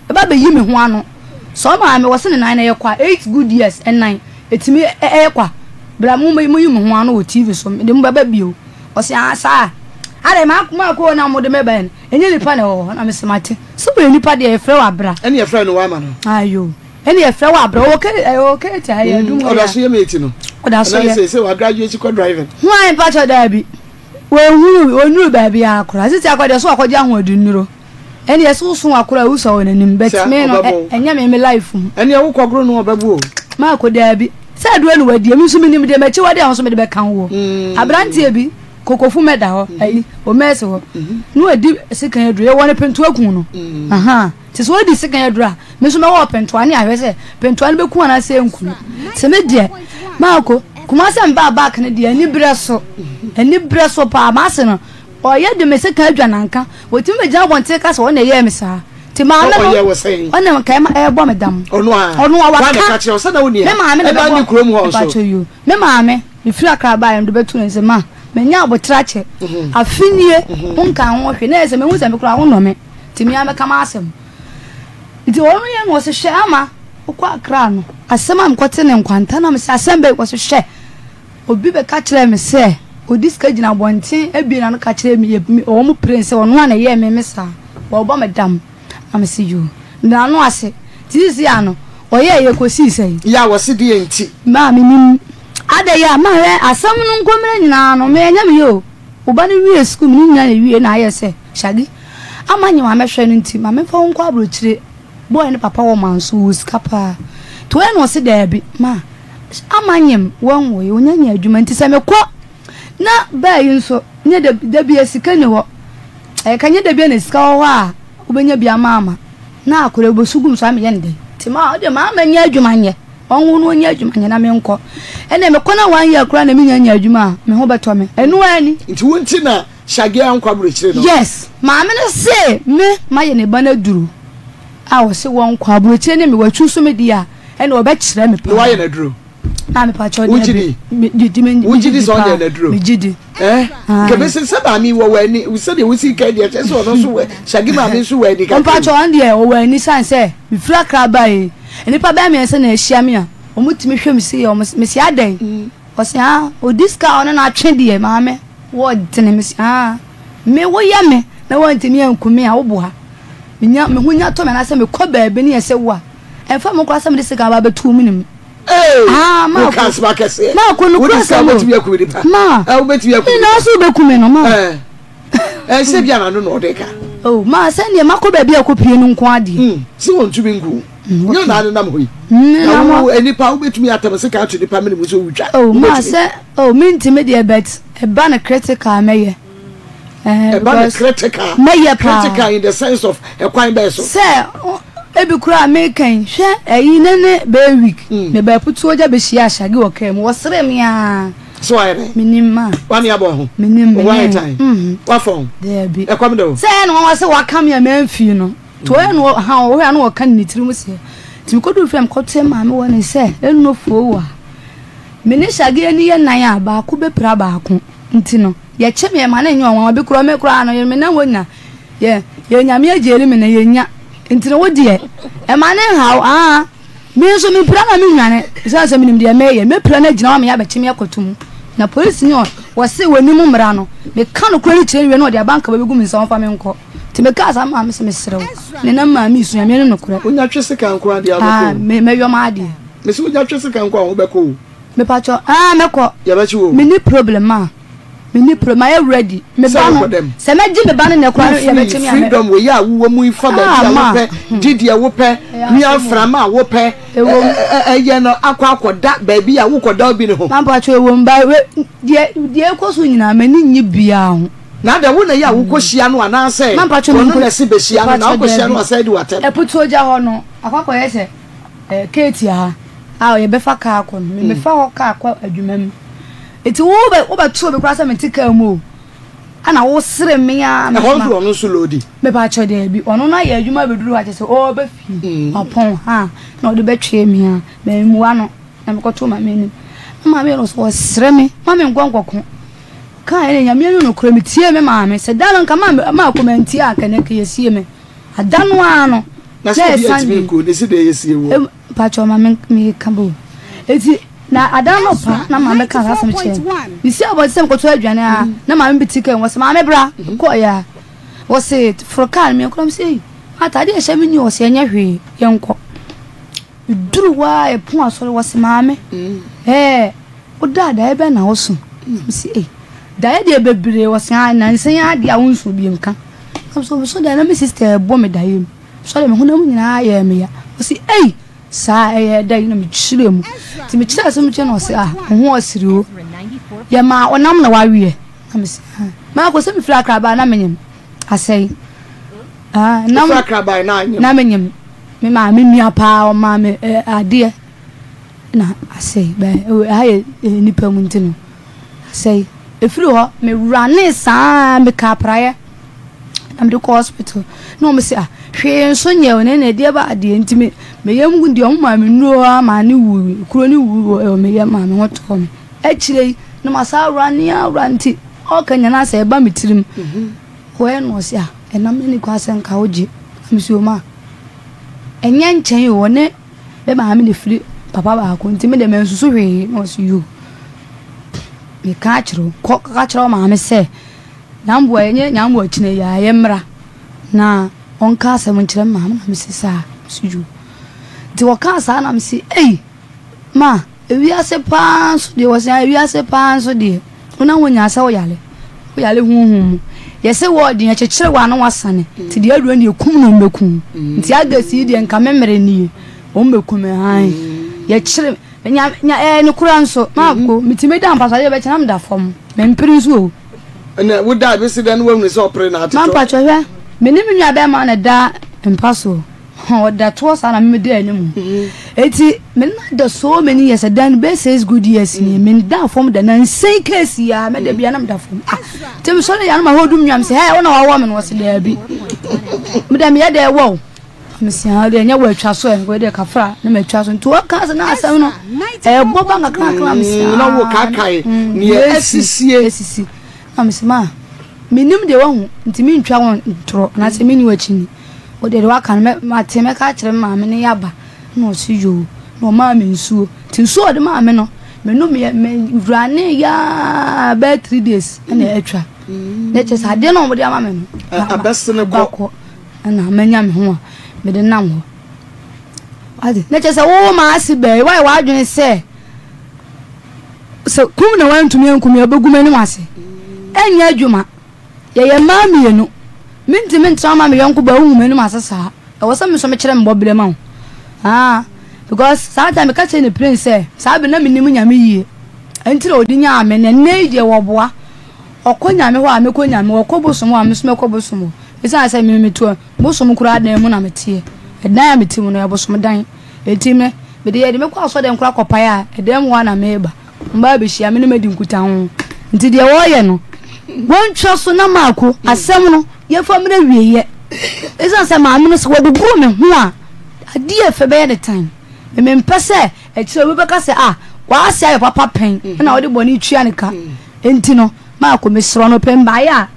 mɛba bɛyi me ho ano. Sɛ wo maame wɔ se ne nan na ɛyɛ kwa 8 good years ɛnan ɛtumi ɛyɛ kwa bra mo mo yi me ho ano wɔ TV so mede mo bɛba bio. Ɔse ah saa adɛn maakɔ na mode mɛba no ɛnyɛ nipa na ɛwɔ hɔ na mese mate sɛ woyɛ nipa deɛ yɛfrɛ wo abra. Ɛne yɛfrɛ no wama no. Ayo. Ɛne yɛfrɛ wo abrɛ ɔwɔ ke ɛwɔ kete ha yɛ adum hɔ ɔda so yɛ mate no ɔda so yɛ sɛ sɛ wa graduate kɔ driving ho an mpakyɛ daabi wɔnhuru wɔnuru baabi akora sisi akɔ deɛ so akɔgye ahoɔden nnuro ɛne yɛsɛ woso akora a wosɔ wɔ n'anim but me no ɛnyɛ me me life mu ɛne ɛwo kɔgoro no ɔbɛbu o maakɔ daabi sɛ aduro ne wadie me nso menim deɛ m'akyi wade a nso mede bɛka wo aberanteɛ bi kokofu mɛda hɔ ayi omɛɛse hɔ na wadi sekan aduro yɛwɔ ne pentoa kun no aha Nti sɛ ɔdi sekan aduru a, me nso mɛwɔ ɔpentoa ne ahwɛ sɛ pentoa no bɛku anaasɛ ɛnku no. Sɛ me deɛ, maako, Kumasi a mebaa back no deɛ, aniberɛ so, aniberɛ so paa, m'ase no, ɔyɛ de me sekan adwa nanka, ɔtumi bɛgyina abɔnten ka sɛ ɔno na ɛyɛɛ me saa. Nti maame no, ɔna nka ɛbɔ me dam. Ɔno a, ɔno a waka, me maame na ɛbɛbɔ, mepakyɛ you, me maame, mefiri Accra baeɛ no de bɛto ne nsam, ma, manya aboterɛ akyɛ, afe nie, wonkaa ho hwee, na ɛyɛ sɛ mehu sɛ me koraa wonnɔ me. Nti me ara mɛka m'asɛm. Nti ɔno yɛ no ɔse hwɛ ama wokɔ Accra no asɛm a mekɔte ne nkwanta na mese asɛm bɛn ɔse hwɛ obi bɛka kyerɛɛ me sɛ ɔdi sika gyina abɔnten abie n'ano ka kyerɛɛ me yɛ wɔn pren sɛ ɔno a na ɛyɛɛ me me saa wɔbɔ me dam na mese yoo mede n'ano ase nti sisi ano ɔyɛɛ yɛ kɔsii sɛn. Yɛ a wɔse deɛ nti. Maa menim adɛ yɛ a mahwɛ asɛm no nkɔmmerɛ nyinaa no me ɛnyɛ me yɛ o. Wo ba no wiee sukuu, me ne nyinaa na ewiee na ayɛ sɛ Shaggy ama nye maame hwɛ no nti ma memfa wo nkɔ aburokyire. Boy no papa wɔ manso, ɔwɔ sika paa. Nti ɔyɛ na ɔse daabi ma ama nyem wɔnwoe, ɔnya nya adwuma nti sɛ mekɔ na baa yi nso nyɛ da da bia sika ni hɔ. Ɛka nyɛ da bia na sika wɔ hɔ a wobɛnya bi ama ama na akwadaa wobɛsu gu me so a meyɛ no dɛn? Nti ma ɔde ma ama nya adwuma nyɛ. Ɔnwo no ɔnyɛ adwuma nyɛ na menkɔ. Ɛnna mekɔ na one year koraa na menya nya adwuma a, me ho bɛtɔ me. Ɛno ara ni. Nti wo nti na Shaggy ankɔ aburokyire no? Yes. Maame no se me mayɛ ne ba no aduro a ɔse wɔnkɔ aburokyire ne me watwi so me deɛ a, ɛnna ɔbɛkyerɛ me paa. Na wayɛ no aduro? Ah, me pakyɛ Wogye di? Megye di. Wogye di sɛ ɔnyɛ no aduro? Megye di. Eh? Nka bɛsɛ sɛ maame yi wɔ w'ani sɛdeɛ wosi ka deɛ kyerɛ sɛ ɔno nso wɔ Shaggy maame nso wɔ ani kakra. Mpakyɛ ɔno deɛ ɔwɔ ani sane sɛ mefiri Accra baeɛ Nnipa bɛyɛ miɛnsa na ahyia me a ɔmo tumi hwɛ me sei ɔmo mese adɛn ɔse aa ɔdi sika a ɔne no atwe deɛ maame wɔ dene mese aa me woyɛ me na wantumi anku me a woboa menya me ho nya tɔ me anaasɛ mekɔ baabi ne yɛsɛ wo a ɛmfa me koraa sɛ mede sika aba abɛto wo menem aa ma ko no kura sɛ mo ma me na ɔso wobɛku me no ma Ɛsɛ bi a n'ano na ɔde ka. Oh, ma sɛdeɛ makɔ baabi a kɔpie no nko adeɛ. Mm, sɛ wɔntumi nku. Mm, Nyɛ na anenam hɔ yi. Mm, Na wo nipa wobɛtumi atam sika ato nipa mene mu sɛ wotwa. Oh, ma sɛ oh mentumi deɛ but ɛba no critical mɛyɛ. Eh, ɛba no critical. Mɛyɛ paa. Critical in the sense of ɛkwan bɛɛ so. Sɛ ebi koraa mekan hwɛ ɛyi ne ne bɛyɛ week. Mm. Meba aputuo gya bɛhyia ahyage wɔ kaa mu wɔsere me aa. So wayɛ dɛn? Menim ma. Wani abɔ ho? Menim. Wo ho ayɛ tan? Mhm. Wafɔn? Daabi. Ɛkɔm de wo? Sɛ ɛyɛ no nwanwa sɛ waka me a mamfii no. Nti ɔyɛ no ha ɔhwɛ a na ɔka ne tirim sɛ. Nti mekɔduu fie a mekɔtoe maame wɔ ne sɛ ɛnnɔ foo a. Me ne Shaggy ani yɛ nan a baako bɛpira baako. Nti no yɛkye me ɛma no nyɛ ɔnwanwa bi koraa me koraa no me nan wɔ nyina yɛ yɛ nyame agyeli me na yɛnya. Nti no wo deɛ ɛma no nhaw aa. Me nso mepira na menwane, ɛsiane sɛ menim deɛ meyɛ. Mɛpira no agyina hɔ ama yɛabɛkye me akɔto mu. Na polisini a wɔse wɔnim mmara no, meka nokorɛ no kyerɛ no wie na ɔde abankaba bɛgu me nsa ɔmfa me nkɔ. Nti mekaa saa maa me sɛ mesrɛ wo, ne nam maa me su, Nyame ne nokorɛ. Wonya twe sika nko ara deɛ a wobɛkɔ Ah, o. me, mɛyɔ m'adeɛ. Mese wonya twe sika nko a wobɛkɔ o. Mepakyɛ, ah, mɛkɔ. Yɛbɛkye wo o. Menni problem a. Menni problem, mayɛ ready. Me ba no, sɛ mɛgye me ba no nnɛ koraa no, yɛbɛkye me a mɛ. Freedom wei a wowɔ mu yi fa baabi a wopɛ, di deɛ wopɛ, hia mframa a wopɛ, ɛyɛ no akɔ akɔda baabi a wokɔda obi ne ho. Mampakyɛ ɛwɔ mu ba deɛ deɛ ɛkɔ so nyinaa m'ani nnye biara ho. Na adɛn wo na ɛyɛ a wokɔhyia no anaasɛ ɔno na ɛse bɛhyia no na wokɔhyia no asɛ de watɛm. Ɛpotoɔ gya hɔ no akɔ akɔyɛ sɛ Keeti ha a yɛbɛfa kaa akɔ no, mefa hɔ kaa kɔ adwuma mu. Eti wo bɛ wo bɛto obi koraa sɛ mete kaa mu o. Ɛna wo sere me a. Ɛhɔ nso ɔno nso loadi. Mepa kyɛw daabi ɔno no ayɛ adwuma abɛduru hɔ akyɛ sɛ ɔɔba fie. Wapɔn ha na ɔde bɛtwee me a mammua no na mekɔtoo maame anim. Na maame yɛ no sɛ ɔsere me ma menkɔ nkɔko. Kaa ɛne Nyame anim nokorɛ metie me maame sɛ da no nka ma maakɔ mantie a nka nɛ nka yɛsie me. Ada no ara no Na sɛ obi antumi nko ne si dɛn yɛsie woɔ? Mpakyɛw ma me meka bo. Eti na ada no pa na maame ka saa asɛm kyerɛ me. Mesi abɔnten sɛ mekɔtɔ aduane a na maame bi te kaa mu wɔse maame bra mekɔeɛ a wɔse foro kaa no menkɔ na mese ei ataade a ɛhyɛ me ni wɔse ɛnyɛ hwee yɛnkɔ. Meduru hɔ a yɛpon asɔre wɔse maame ɛɛ woda daeɛ bɛn na woso? Mese ei daeɛ deɛ bebree wɔse aa nansa yi adeɛ a wonso bi nka. Na mese meso daeɛ na me sister ɛbɔ me daeɛ mu. Sɔre me honam nyinaa yɛɛ me ya. Ɔse ei saa ɛyɛ dɛn na mekyerɛ mu. Nti mekyerɛ asɛm kyerɛ no ɔse ah wo ho ɔsere o. Yɛmaa ɔnam na waweɛ. Na mese ah maakɔ sɛ mefiri Accra baa na menyem asɛe. Ah nam na menyem me maame nua paa ɔmaa me eh, adeɛ na asɛe. Bɛ ɛha yɛ nipa mu nti no asɛe. Ɛfiri hɔ me wurane saa mekaa praeɛ. Na mede kɔ hospital na wɔn se ah hwee nso nyɛ o na ɛna ɛdeɛ ba adeɛ nti me me yam deɛ wɔn maa me nnuro ama ne wu kuro ne wu wɔ me yam maa me ho tɔɔ me akyire yi na ma saa awura ne awura nti ɔka nyina sɛ ɛba me tirim wɔyɛ no ɔse ah ɛnam ne ne kɔ asɛ nka wogye na me si o ma ɛnyɛ nkyɛn o ɔne me maame ne firi papa baako nti me deɛ mansusu hwee na ɔse yo meka akyerɛ wo kɔ ka kyerɛ wo maame sɛ Nyamboa yɛnyɛ nyamboa kyinɛ yi a yɛmmra na ɔnka asɛm nkyerɛ me maame na mese saa mese yoo nti wɔkaa saa na mese ei ma ewiase paa nso deɛ wɔse ewiase paa nso deɛ wona wonya sɛ woyare. Woyare honhom mu. Yɛse wɔ deɛ yɛkyekyere wo a na wasane. Nti deɛ aduro no deɛ kum na ɔmbɛku wo. Nti August yi deɛ nka me mmere nie. Ɔmbɛku me hann. Yɛkyere nya nya ɛɛ nokora nso. Maako metumi da mpa so adeɛ bɛkyɛ na meda fam. Mempere nso o. Ɛnna woda a ebesi dɛn na woahunu sɛ ɔpere na atetɔ? Mampakyɛ hwɛ, me ne me nua bɛrima na ɛda mpa so. Ɔda toɔ saa na me meda anim. Eti me ne no ada so many years, ɛdan no bɛyɛ 6 good years ni. Me da fam da na nsɛn case yi a mɛda bia na meda fam. Ah, nti mesɔre yɛ no ma hɔ dum nua me sɛ, hɛ, wo na wawɔ me no? Ɔse daabi. Meda meyɛ dɛ ɛwɔ wo. Mese ha deɛ ɛnyɛ wɔ atwa so ɛ, wei deɛ kafra na matwa so. Nti wɔka sɛ na asɛm no ɛbɔ ba kakrakra mese ah. Na wo kakae neɛ asisie. Asisi. Na mese ma menim deɛ wahu nti mentwa wo ntorɔ anaasɛ menni w'akyi ni. Wo deɛ deɛ waka no mate, mɛka akyerɛ me maame ne yɛaba. Na ɔse yoo, na ɔmaa me nsuo. Nti nsuo a ɔde maa me no, menomeɛ, mewurane yaa bɛyɛ 3 days ɛna atwa. Na kyerɛ sɛ adeɛ no a wɔde ama me no abɛsene kɔ. Ɛna manya me ho a mede nam hɔ. Wate? Na kyerɛ sɛ wo ma ase bɛɛ, woayɛ w'adwene sɛ sɛ kum na woantumi ankum yɛ wobɛgu m'anim ase. Ɛnyɛ adwuma. Yɛyɛ mmaa mmienu. Mentumi ntena ma me yɔnko baa wohu m'anim ase saa. Ɛwɔ sɛ me nso mekyerɛ me bɔberɛ ma wo. Ah, because saa time meka kyerɛ ne plain sɛ saa bere na menim Nyame yie. Ɛnti na ɔde nyaa me na nnɛ yi deɛ wɔboa. Ɔkɔ Nyame hɔ a mɛkɔ Nyame hɔ, ɔkɔ bosom hɔ a me nso mɛkɔ bosom hɔ. Esiane sɛ me mete bosom koraa dan mu na meteɛ. Ɛdan a mete mu no, ɛyɛ bosom dan. Enti me, mede yɛde me kɔ asɔrdan koraa kɔpae a, ɛdan mu hɔ ara na meba. Wɔba abɛhyia me ne me adi nkutaho. Nti deɛ wɔreyɛ no, wɔntwa so na maako asɛm no, yɛmfa mmra awieeɛ. Esiane sɛ maame no, sɛ wɔgogoro me ho a, adeɛ a ɛfɛ bɛyɛ ne tan. Me mempɛ sɛ akyire obi bɛka sɛ, ah, w'ase ayɛ papa pɛn, ɛna wode bɔne tua ne ka. Enti no, Marko, mesrɛ no, pɛ mbaeɛ a,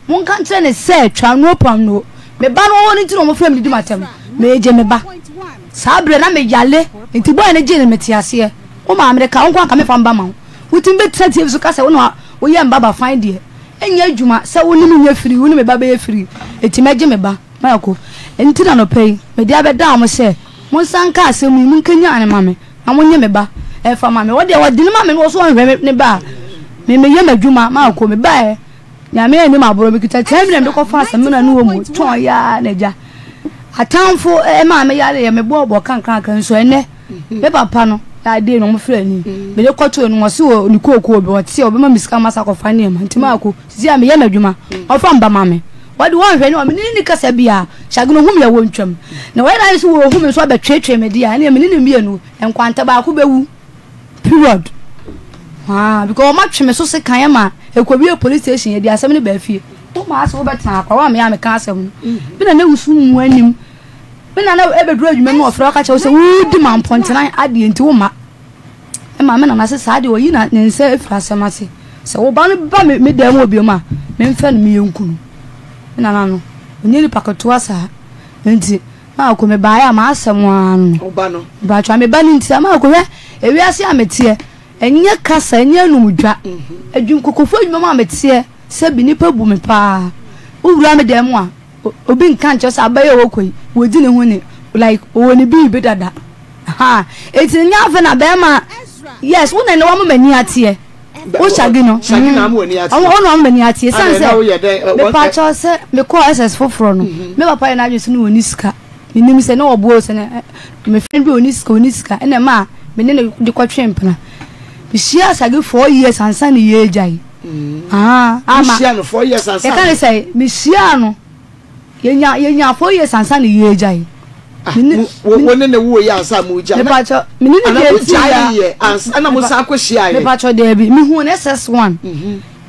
monka nkyerɛ no sɛ, Twa no pam no. Me ba no wɔ hɔ no nti na wɔfrɛ me didi m'atɛm. Meregye me ba. Saa berɛ na meyare, enti bɔe no gyee no, mete aseɛ. Wo maame de ka, wo nko anka memfa me ba ma wo. Wotumi bɛtena TV so ka sɛ wo na woyɛ me ba ba fann deɛ, ɛnyɛ adwuma sɛ wo ne me nyɛ firi, wo ne me ba bɛyɛ firi. Enti mɛgye me ba, Marko. Enti na anɔpa yi, mede abɛdan mo sɛ, monsan nka asɛm yi, monkanyan no ma me. Na mo nye me ba ɛfa ma me. Ɔdeɛ ɔde no ma me na ɔso ɔnhwɛ ne ba a, me meyɛ m'adwuma maakɔ me ba ɛ. Nyame anim aborɔ mekita 10 million de kɔfa samina ne wɔ mu tɔn yaa na agya. Atamfo ɛmaa me yare yɛ me bɔɔbɔ kankranka nso ɛnɛ me papa no adeɛ na ɔmo frɛ ni mede kɔto no ɔse wɔ ne kookoo bi ɔte ɔbɛma me sika masa kɔfa nneɛma nti maakɔ sisi a meyɛ m'adwuma ɔfa mba ma me wɔde wɔnhwɛ ne ɔme ne ne kasa bia hyageno hu me a wɔntwam na wɔyɛ n'ayɛ sɛ wɔhu me nso abɛtwetwe me deɛ a ɛneɛ me ne ne mmienu nkwanta baako bɛwu period ah because wɔn atwe me so sekan ma ɛkɔwie police station yɛde asɛm no baa fie wo maa sɛ wobɛtena akora wɔn a meyɛ a meka asɛm no me na na wusu mu anim me na na ɛbɛduru adwuma mu ɔfrɛ ɔka kyerɛ wo sɛ wodi ma mpɔntena adeɛ nti wo ma ɛma me nana sɛ saa deɛ ɔyi na ne nsa afiri asɛm ase sɛ wo ba no ba me dan mu obiom a memfɛ no meyɛ nku no me nana no ɔnyɛ nipa ketewa saa nti maako mebaeɛ a m'asɛm ara no mpatwa me ba no nti a maako hwɛ ewiase a meteɛ ɛnyɛ kasa ɛnyɛ anumdwa adwunkokofo adwuma mu a meteɛ sɛ bi nipa bu me paa wowura me dan mu a obi nka nkyerɛ sɛ abɛyɛ ɔwɔ kɔ yi wɔdi ne ho ni like ɔwɔ ne biribi dada ha eti nyɛ afɛ na bɛrima yes wo na ne wɔn m'ani ateɛ wo Shaggy no Shaggy na ama w'ani ateɛ ɔno na ama m'ani ateɛ san sɛ mepa kyɛw sɛ mekɔɔ SS foforɔ no me papa yɛ n'adwene sɛ ne wɔni sika menim sɛ ne wɔboɔ sɛ ne me friend bi ɔni sika ɔni sika ɛna ɛma a me ne no de kɔtwe mpena mehyia Shaggy 4 years ansa ne yɛ agya yi ama mehyia no 4 years ansa yɛka ne sɛ mehyia no yɛnya 4 years ansa ne yɛ agya yi. Wo ne ne wo yɛ ansa mo gya mepakyɛ mene ne deɛ ti ya yɛ ansa na mo san kɔ hyia yɛ mepakyɛ daabi mehu ne SS1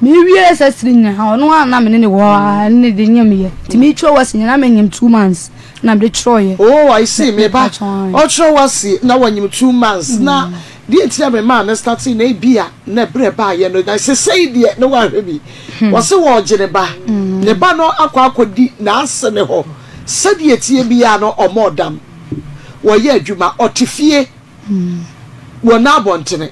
mewie SS3 nyina ɔno a na mene ne wɔ ne de nyam yɛ nti metwerɛ wɔ se nyina menyim 2 months na mede twerɛeɛ. Oh, I see. Me ba ɔtwerɛ wɔ se na wɔnyim 2 months na deɛ nti a me maa no starting na ebi a na ɛberɛ baayɛ no na sesei deɛ na wahwɛ bi wɔse wɔregye ne ba ne ba no akɔ akɔdi n'ase ne hɔ sɛdeɛ tie biara no ɔmɔ ɔdam wɔyɛ adwuma ɔte fie wɔ n'abɔntene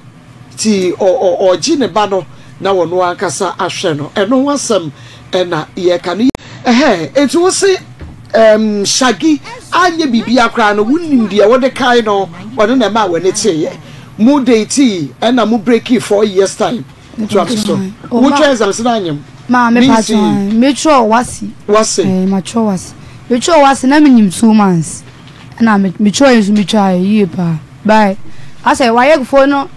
ti ɔgye ne ba no na wɔno ankasa ahwɛ no ɛno ho asɛm ɛna yɛka no ɛhɛn eti wo se Shaggy anyɛ biribi koraa no wonim deɛ wɔde kae no ɔno na ɛma w'ani teeɛ mo date ɛna mo break 4 years time to am so wotwa exams na anyam. Maa me pa kyɛw me twerɛ wasi. Wasi. Ɛɛ ma twerɛ wasi. Me twerɛ wasi na me nyim 2 months. Ɛna me me twerɛ nso me twa yie paa. Bye. Asɛ wayɛfoɔ no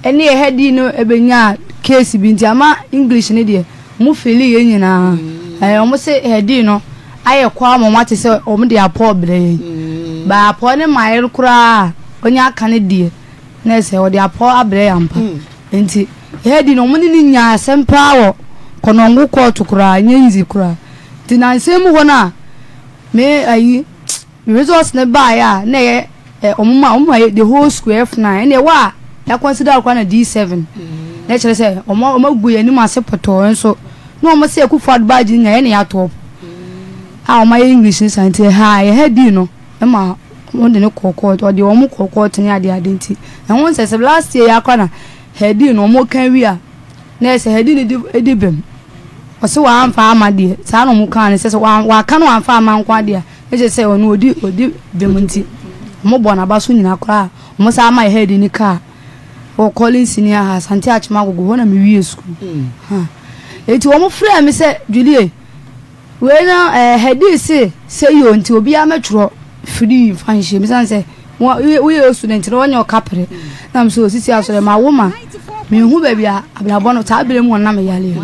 ɛne yɛ head no ɛbɛnya case bi nti ama English ne deɛ mo fili yɛ nyinaa. Ɛɛ wɔn se head no ayɛ kɔ ama wɔn ate sɛ wɔn de apɔ brɛ yɛn. Ba apɔ ne maa yɛ koraa onye aka ne deɛ na ɛsɛ wɔde apɔ abrɛ yɛn ampa. Nti head no wɔn ne ne nyaa asɛm paa wɔ Kɔnɔngo kɔɔto koraa nyɛ easy koraa. Nti nansa mu hɔ no a me ayi me results ne baeɛ a na ɛyɛ ɛ wɔn ma wɔn ma yɛ the whole school F9 ɛna ɛwɔ a yɛ consider koraa na D7 na kyerɛ sɛ wɔn wɔn agu yɛn anim ase pɔtɔɔ nso na wɔn sɛ Akufo Addo badge no nyinaa yɛn na yɛatɔ a wɔn ayɛ English ne saa nti ɛha yɛ head no ɛma wɔn de ne kɔɔ court ɔde wɔn kɔɔ court ne ade ade nti ɛho nsɛ sɛ last year yɛ akora na head no wɔn kan wi a na ɛsɛ head no di di bɛm ɔsɛ wɔamfa ama deɛ saa na wɔn kan no sɛ sɛ wɔaka no wɔamfa ama nko adeɛ a ne kyerɛ sɛ ɔno ɔdi ɔdi bɛm nti wɔn bɔ n'aba so nyinaa koraa wɔn san ama yɛ head no kaa wɔ Collins senior high Asante Akyem Agogo hɔ na me wie school ha eti wɔn frɛ me sɛ Julie wei no ɛɛ head se sɛ yio nti obiara mɛtwerɛ free nfa nhyɛ mi san sɛ woyɛ student na wɔnyɛ ɔkapere na mo sɛ osisi asɔrɔ ma wo ma mehu baabi a abrabɔ no saa abere mu wɔn na me yale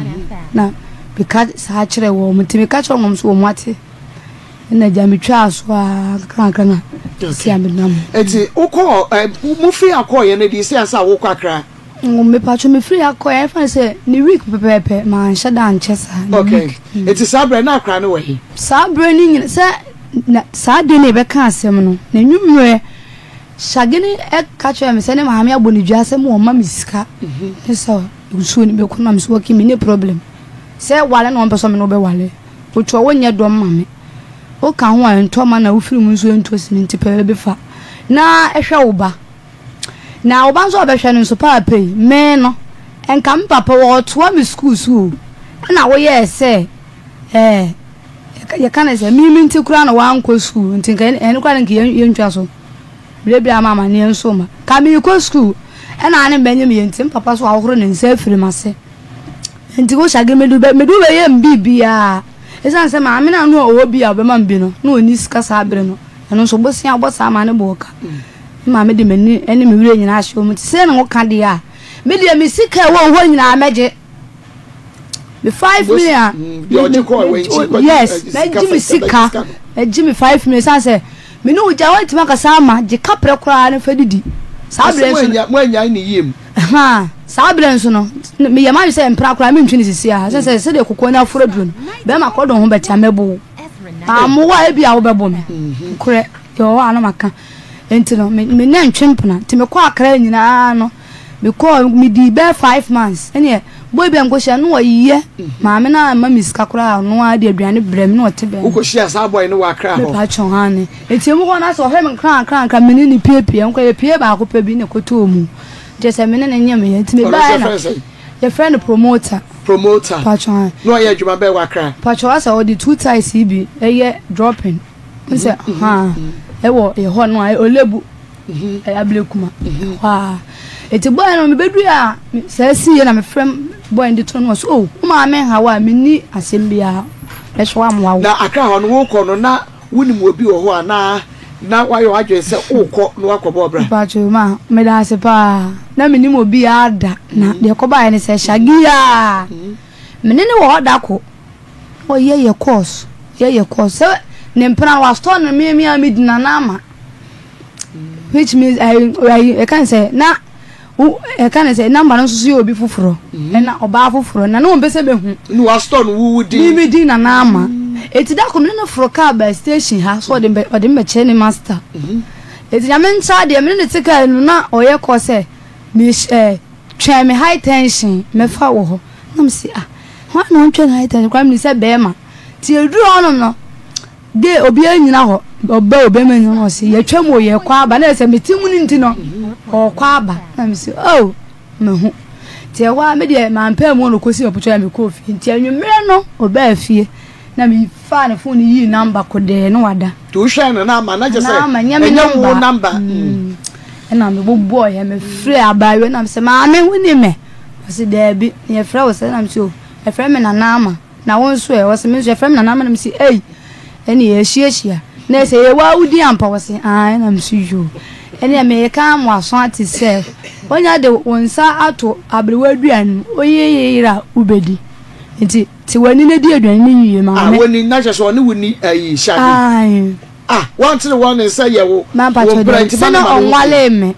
na meka saa kyerɛ wɔn nti meka kyerɛ wɔn so wɔn ate ɛna gya metwaa so a kakrakra na si a menam. Eti wokɔ ɛ mo firi akɔɔyɛ no de si ansa wokɔ Akra. Mepatwo me firi akɔɔyɛ ɛfa sɛ ne week pɛpɛɛpɛ manhyɛ da ankyɛ saa. Ne Okay week. Eti saa berɛ na akra no wɔ he? Saa berɛ no nyina sɛ na saa de no yɛbɛka asɛm no na nwummerɛ Shagini ɛka kyerɛ me sɛ ne maame abɔ ne dua sɛ mo ɔma me sika ne sɛ nsuo no bɛkɔ na me so okay me ne problem sɛ wale na ɔmpɛ sɛ ɔme ne wobɛwale. Wotɔ wonyɛ dɔm ma me. Woka ho a ɛntɔ ma na wofiri mu nso ɛntɔ sini nti pɛ baabi fa na hwɛ wo ba. Na wo ba nso a ɔbɛhwɛ no nso paapa yi, me no, nka me papa wɔtoa me sukuu so o. Ɛna woyɛɛ sɛ ɛɛ yɛka no sɛ me me nti koraa na wankɔ sukuu nti nka ɛno koraa nka yɛntwa so. Berɛ bi ama amaneɛ nso ma. Ka meekɔ sukuu ɛna ne mbɛnyem yɛ nti me papa so ahohoro ne nsa afiri m'ase. Nti wo hyɛ mede bɛ mede wo bɛyɛ me biribiara. Esiane sɛ maame no a na ɔwɔ bi a ɔbɛma me bi no, na ɔnni sika saa bere no. Ɛno nso bosea bɔ saa maa ne bɔɔ ka. Me maame de m'ani ne me werɛ nyinaa hyɛ wɔn ti. Sɛ na woka deɛ a, me deɛ me sika ɛwɔ hɔ nyinaa mɛgye. Me 5 million. Yes, mɛgye me sika. Mɛgye me 5 million. Esiane sɛ me ne wo gya wɔntumi akasa ama gye kaprɛ koraa no fa didi. Saa bere nso. Mo anyae ne yie mu. Saa berɛ nso no, meyɛ m'adwene sɛ mpena koraa mentwe no sisi a, sɛ sɛ sɛdeɛ kokoa no aforo aduro no, bɛrima korɔ de wo ho bɛte a mɛbo wo. Mammo wo a ebi a wobɛbo me. Nokorɛ, deɛ ɔwɔ hɔ a na maka. Enti no, me me nɛ ntwe mpena. Nti mekɔɔ Accra nyinaa no, mekɔɔ, medii bɛyɛ 5 months. Ɛneɛ, boy bi a mekɔhyia no, na ɔyɛ. Maame no amma me sika koraa, ɔno ara de aduane brɛ me, na ɔte bɛn me. Wokɔhyiaa saa boy no wɔ Accra hɔ? Mepa kyɛw, aane. Enti emu hɔ no, asɛ ɔhwɛ me nkrankra, me ne no piepie. Nkɔ yɛpie baako pɛ bi na ɛkɔtɔɔ mu. Kyerɛ sɛ me ne no nyɛ me nti me baeɛ na yɛfrɛ no promoter. Promoter. Patro. Na ɔyɛ adwuma bɛɛ wɔ Accra. Patro asɛ ɔde two ties yi bi ɛyɛ dropping. N sɛ ha ɛwɔ yɛ hɔ no a Olebu ɛyɛ Ablekuma hɔ a. Eti boy no mebɛduru a saa si yɛ na mefrɛ boy no de to no so oh wo maame nha wo a menni asɛm biara mɛhwɛ wo amoa wo. Na Accra hɔ no wokɔ no na Wonim obi wɔ hɔ anaa na woayɛ w'adwene sɛ worekɔ na woakɔbɔ ɔbra? Mpakyɛw ma, meda ase paa. Na mennim obiara da, na deɛ ɛkɔbaeɛ ne sɛ Shaggy a me ne no wɔ hɔ da ko, na ɔyɛ yɛ course, yɛ yɛ course. Sɛ ne mpena no wasotɔ no me me a medi Nana Ama, which means ɛyi ɛyi ɛka ne sɛ na Wo ɛka ne sɛ number no nso so yɛ obi foforɔ ɛna ɔbaa foforɔ na ne wɔn pɛ sɛ bɛhu. Ne wasotɔ no wo wo din. Me me din Nana Ama. Eti da koro me ne no foro kaa baa station ha so ɔde mbɛ ɔde me bɛkyerɛ ne master. Eti Nyame nkyɛ adeɛ me ne no te kaa no na ɔyɛ kɔ sɛ me ɛɛ twɛn me high tension mɛfa wɔ hɔ na me se ah hwan na ɔntwɛn high tension koraa me nim sɛ bɛɛma. Ti eduru hɔnom no. Gay obiara nnyina hɔ, ɔba o bɛrima nnyina hɔ ɔse yɛtwa mu o yɛkɔ aba na sɛ mete mu no nti no ɔkɔ aba na mese oh mahu nti ɛhɔ a me deɛ mampɛ mu no kɔsi ɔpotɔ a mekɔɔ fie nti anwummerɛ no ɔbaa fie na mefaa ne fon no yii namba kodɛɛ na wada. Nti wohwɛɛ no na ama na kyɛ sɛ ɛnyɛ wo namba. Ɛna mebobɔɔyɛ mefrɛ abaayewa na mesɛ maame wonim me ɔse daabi na yɛfrɛ wo sɛ na mesɛ o. Yɛfrɛ me Nana Ama. Na wo nso ɛ? Ɔse, me nso yɛfrɛ me Nana Ama. Na mese, ei, ɛneɛ yɛahyiahyia. Na ɛsɛ ɛyɛ woa wo din ampa? Ɔse, aane. Na mese, yoo. Ɛneɛ meka ama w'aso ate sɛ, wonya de wo nsa ato aberewa aduane mu, woyeyere a, wobɛdi. Nti te w'ani na di aduane no wie maame. Ah, w'ani, na kyerɛ sɛ ɔne wo ni ayi, Shaggy. Aane. Ah, wantere wɔn ne nsa yɛ wo, wo mpra nti ma Sɛ ne na ma ne ho ɔnwalee me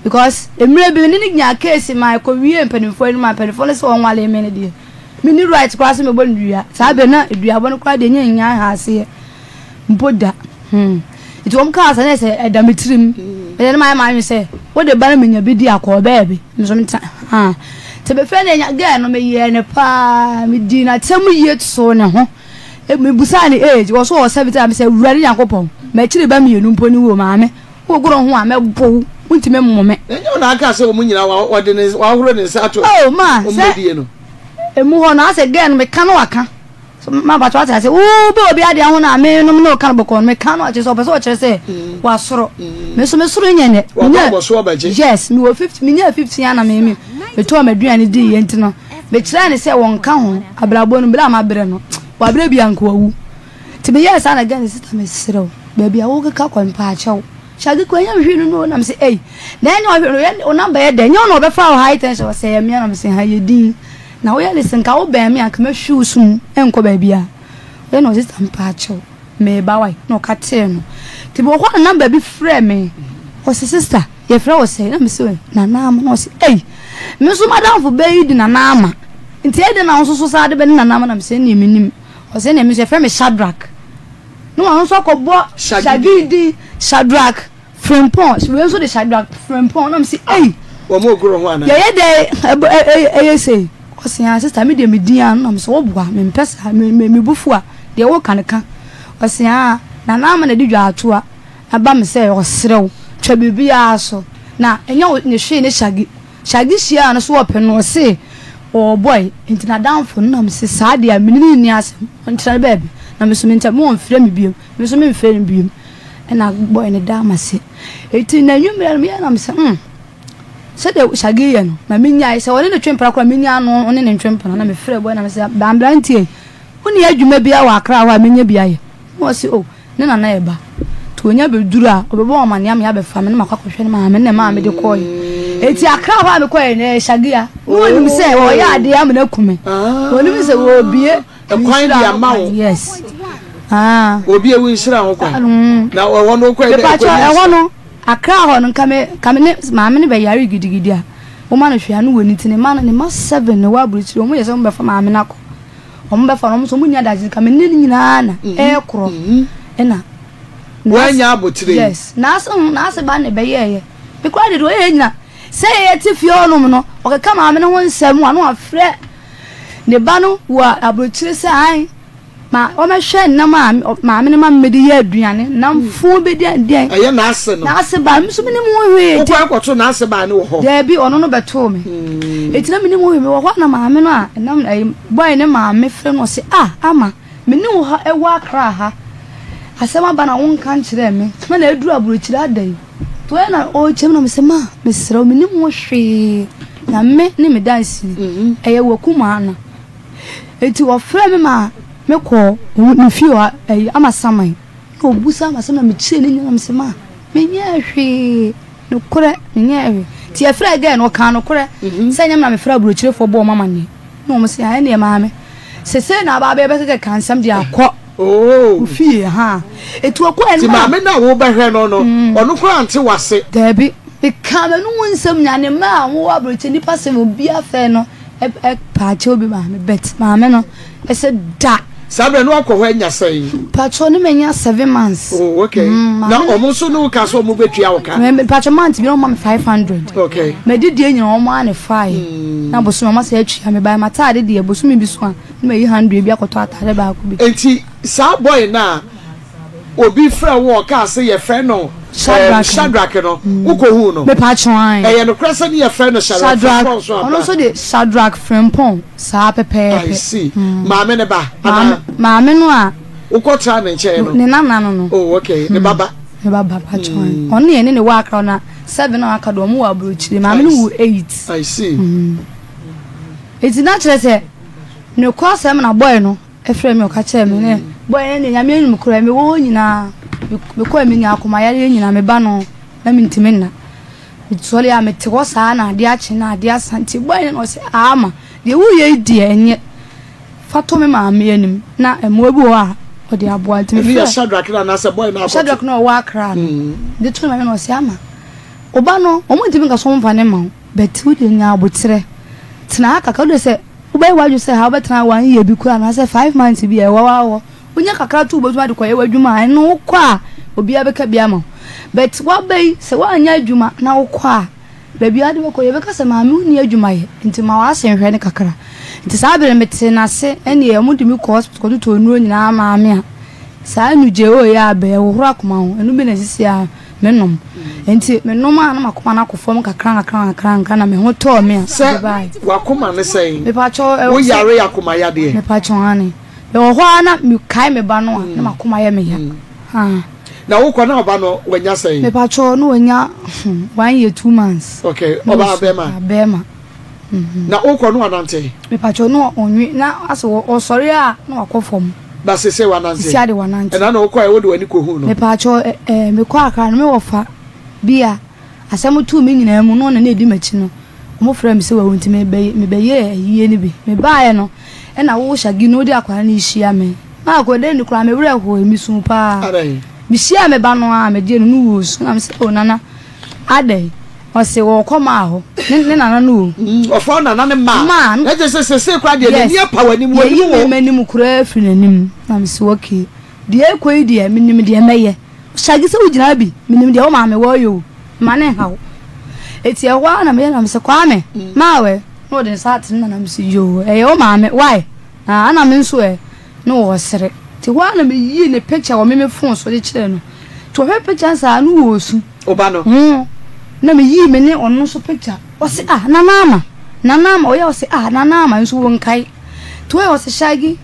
because mmerɛ bi me ne no nyaa case ma ɛkɔ wiee mpanimfoɔ anim a mpanimfoɔ no sɛ ɔnwalee me no deɛ menni right koraa sɛ mebɔ no dua saa berɛ na duabɔ no koraa deɛ nyɛ nnya nhaaseɛ mpo da hmm. Nti wɔn kaa sɛ na sɛ ɛda me tirim ɛyɛ no mayɛ m'adwene sɛ wode ba no menya bi di akɔɔ baabi nso meta ha nti mefrɛ no anya gɛɛ no meyɛɛ no paa medii n'atɛm yie too ne ho Mebusaa no age, ɔse ɔwɔ 70 a mesɛ Awurade Nyankopɔn, m'akyiri ba mienu mpo ne wo o, maame, wogoro ho a mɛbɔ wo, wontumi mmo me. Na ɛnyɛ wo na aka sɛ wɔn nyinaa wɔde ne wɔahoro ne nsa ato Oh ma, wɔn sɛ bɛdie no. emu hɔ no asɛ girl no meka no waka, so ma mpakyɛ wate ase, wo bɛ obi adeɛ ho na me nom ne wo ka no bɔkɔɔ no meka no akyerɛ sɛ ɔpɛ sɛ ɔkyerɛ sɛ wasoro, me nso me soro nyɛ nɛ, Wabɔ menya abɔso abɛgye. yes, mewɔ 50, menyaa 15 a na me me metɔɔ m'aduane diiɛ nti no. Mekyerɛɛ no sɛ wɔnka ho, abrabɔ no, berɛ a mabrɛ no, wabrɛ bi a anka wawu. Nti meyɛɛ saa na girl no sister mesrɛ wo, baabi a wokeka kɔ no mpaakyɛw, Shaggy kura ɛnyɛ hwee no no na mese ei, na ɛnyɛ ɔhwee no, yɛ wo number yɛ dɛn, ɛnyɛ wo na ɔbɛfa wo high tension, ɔsɛ ɛyɛ me a na mese ha yɛ din, na woyɛ ne se nka wobɛn me a anka mɛhwe wo so mu ɛnkɔ baabi a, ɔyɛ na ɔse sister mpaakyɛw, meba wai, na ɔka tee no. Nti mewɔ hɔ na number bi frɛ me, ɔse sister, Yɛfrɛ wo sɛn? Na mese, Nana Ama. Na ɔse, Ei, me nso m'adamfo bɛ yi de Nana Ama. Nti ɛyɛ dɛn na wo nso so saa de bɛ ne Nana Ama? Na mese, Ɛnneɛ mennim. Ɔse, Ɛnneɛ me nso yɛfrɛ me Shadrack. Na ɔno nso akɔbɔ Shaggy din, Shadrack Frimpong. Wei nso de Shadrack Frimpong. Na mese, Ei, Wɔn ogoro ho anaa? yɛyɛ dɛn ɛyɛ sei? Ɔse, Ah, sister, me deɛ me din ara no. Na mese, Woboa, mempɛ saa. Me, me, me bo fu a, deɛ woka no ka. Ɔse, Ah, Nana Ama na ɛde dwaatoa. Ɛba me sɛ ɔsrɛ wo, twa biribiara so na ɛnyɛ wo ne hwee ne Shaggy. Shaggy hyiaa no so ɔpɛ no ɔse ɔwɔ boy nti n'adamfo no na mese saa deɛ a mene no nni asɛm ɔntena ne baabi na me nso mentɛ mo ɔmfrɛ me biom me nso memfrɛ no biom ɛna boy no daa m'ase eti n'anwummerɛ no meyɛ na mese hmm sɛdeɛ Shaggy yɛ no ma menyae sɛ ɔne ne twe mpena koraa menya no ɔne ne ntwe mpena na mefrɛ boy na mese aberanteɛ wonni adwuma biara wɔ Accra hɔ a menya bi ayɛ na ɔse oh Ne nana yɛ ba. Nti onya bɛduru a, ɔbɛbɔ wɔn amaneɛ ama yɛabɛfa me na makɔ akɔhwɛ ne maame ne maame de kɔɔeɛ. Enti Accra hɔ a mekɔeɛ no, ɛyɛ Shagia. Na ɔnim sɛ ɔyɛ adeɛ ama no aku me. Ɔnim sɛ wɔrebue Ɛkwan de ama wo. Yes. Ah. Obi ewu nhyira ho kwan. Na ɛhɔ no kɔɛ dɛ Mepakyɛ ɛhɔ no, Accra hɔ no, nka me nka me ne maame no bɛyare gidigidi a, woma no hwee a na wɔnni nti ne mma no, ne mma seven na ɛwɔ aburokyire, wɔn yɛ sɛ wɔbɛfa maame no akɔ. Wɔn bɛfa no, wɔn nso wɔn nni adagye nka me ne ne nyinaa na mhm. ɛrekorɔ mhm. ɛna. Wɔanya abotire. Yes, n'ase ho n'ase ba na ɛbɛyɛɛyɛ. Me kura de deɛ ɔyɛ nyina sɛ yɛyɛ te fie hɔnom no ɔkeka maame no ho nsɛm a na wafrɛ ne ba no wɔ aburokyire sɛ an ma wɔmɛhwɛ nnam a maame no ma me de yɛ aduane nam fun bi deɛ deɛ. Ɛyɛ n'ase no. N'ase ba nso mi ni mu hwee. Wokɔ akɔto n'ase ba no wɔ hɔ. Dɛbi ɔno no bɛtoo me. Eti na mi ni mu hwee mi wɔ hɔ na maame no a ɛnam ɛyi boy ne maame frɛ no ɔse ah ama me ne wo ha ɛwɔ akra ha asɛm aba na wo nka nkyerɛ me na na aduru aburokyire ada yi to ɛ na ɔrekyɛm na me sɛ ma mesrɛ wo me ni mu hwee na me ne me dansini ɛyɛ wɔ kumaa no. Enti wɔfrɛɛ me maa mekɔɔ ne fie hɔ ɛyi Amasaman. Na ɔbusaa me asɛm na mekyerɛɛ ne nyinaa mese ma menyɛɛ hwee nokorɛ menyɛɛ hwee. Nti yɛfrɛɛ gɛɛ no ɔkaa nokorɛ mhm. sɛ nyɛ me na mefrɛ aburokyirefoɔ bɔɔ wɔn amaneɛ. Na wɔn se ɛnneɛ maame sesei na aba abɛyɛ bɛkɛkɛ ka nsɛm de akɔ oh. wo fie ha. Eti ɔkɔ ɛno a. Ti maame na wobɛhwɛ no no mm. ɔno koraa nte wase. Daabi meka m'anum nsɛm nyinaa ne mma a wɔwɔ aburokyire nipa sɛ obi afɛ no. Paakyɛw bi maame but maame no ɛsɛ da. Saa bere no akɔ hɔ anya sɛn? Paakyɛw ne manya seven months. Oh okay. Mm, na wɔn nso ne wo ka sɛ wɔn bɛtua wo ka? Paakyɛw month bi na wɔn ma me 500. Okay. Mɛ di deɛ nyina wɔn a ne fae. Mm. Na bosom wɔn asɛ atua me ba ma ataade deɛ bosom bi so a na ma yi 100 bi akɔtɔ ataade baako bi. Enti saa boy na Obi frɛ wo ɔkaa sɛ yɛfrɛ no Shadrack no, wokɔhuu no? Ɛyɛ nokorɛ sɛ ne yɛfrɛ no Shadrack Frimpong so ampa? Ɔno nso de Shadrack Frimpong saa pɛpɛɛpɛ. I see. Maame no ba anaa? Maame no a. Wokɔtraa ne nkyɛn no? Ne nana no no. Oh, okay. Ne ba ba. Ne ba ba pakyɛ. Ɔno ne yɛne ne wɔ Accra na seven a aka do ɔmo wɔ aburokyire. Maame no wɔ eight. I see. Eti na kyerɛ sɛ. Nokwasɛm na boy no frɛɛ me ɔka kyerɛɛ me ne boy no deɛ Nyame anim koraa mewɔ hɔ nyinaa mekɔɛ menya akoma yareɛ nyinaa meba no na mentumi nna mesɔre a mete hɔ saa na adeɛ akye na adeɛ asa nti boy no na ɔsɛ ama deɛ woyɛ yi deɛ ɛnyɛ fa to me maame anim na mmoa bi wɔ hɔ a ɔde aboa nti mefrɛ Shadrach na anaasɛ boy no akɔto Shadrach na ɔwɔ Accra no mm. de to ne maame na ɔsɛ ama ɔba no wɔn ntumi nka so wɔn mfa ne ma wo but wo deɛ nya aboterɛ tena ha kakra wo deɛ sɛ Wobɛyɛ w'adwene sɛ ha wobɛtena one year bi koraa anaasɛ 5 months bi a ɛwɔ hɔ hɔ. Wonya kakra to wobɛtumi ade kɔyɛ w'adwuma a ɛno wokɔ a obiara bɛka bi ama wo. But woaba yi sɛ woanyɛ adwuma na wokɔ a baabi a wode bɛkɔ yɛbɛka sɛ maame wonni adwuma yɛ nti ma w'ase nhwɛ no kakra. Nti saa bere no metee n'ase ɛneɛ wɔde me kɔ hospital kɔtotɔ nnuro nyinaa maa me a saa nnugye o yɛ abɛ ɛhohoro akoma ho ɛno bi na ɛsisi a menom. Nti menom a na m'akoma no akɔ fam kakra kakra kakra kakra na me ho tɔɔ me a. Sɛ w'akoma ne sɛn? Mepakyɛw ɛwɔ sɛ. Woyare akoma yadeɛ? Mepakyɛw aane. Mewɔ hɔ ara na mekae me ba no a na m'akoma yɛ me ya. Mm. Na wokɔ na ɔba no wanya sɛn? Mepakyɛw na wanya 1 year 2 months. Okay, ɔbaa bɛrima? Bɛrima. Na wokɔ no wanante? Mepakyɛw na ɔnwe na asɛ ɔsɔre a na wakɔ fam. Ba sese wanante? Sisi ade wanante. Ɛna na wokɔ a wode w'ani kɔhu no? Mepakyɛw ɛɛ mekɔ Accra no me wɔfa bi a asɛm too me nyinaa mu na ɔna na edi m'akyi no wɔn frɛ me sɛ wawu nti mebɛyɛɛ ayie no bi. Mebaeɛ no ɛna wo Shaggy no wode akwadaa no rehyia me. Maa akwadaa no koraa me werɛ hoe mesuu paa. Mehyiaa me ba no a megye no no wɔ su na mesɛ oh nana adɛn. Ɔse wɔkɔ maa hɔ ne ne nana no o. Mm, ɔfrɛ nana ne maa. Maa no. Ɛgye sɛ sese kora deɛ n'ani apa w'anim w'anim wɔ. Yɛyi m'anim koraa firi n'anim na mese okay deɛ ɛkɔ yi deɛ menim deɛ mɛyɛ. Shaggy sɛ wogyina bi menim deɛ wo maame wɔyɛ o mma ne nha wo. Eti ɛhɔ ara na meyɛ na mese Kwame maa wɛ na ɔde nsa atene na na mese yoo ɛyɛ wo maame why na ana me nso ɛ na ɔresere. Nti hɔ ara na meyii ne picture wɔ me me phone so de kyerɛɛ no. Nti ɔhwɛ picture no saa na ɔresu. Wo ba no? Ho. Na meyii me ne ɔno nso picture. Ɔse ah Nana Ama, Nana Ama, ɔyɛ ɔse ah Nana Ama nso wonkae. Nti ɔyɛ ɔse Shaggy,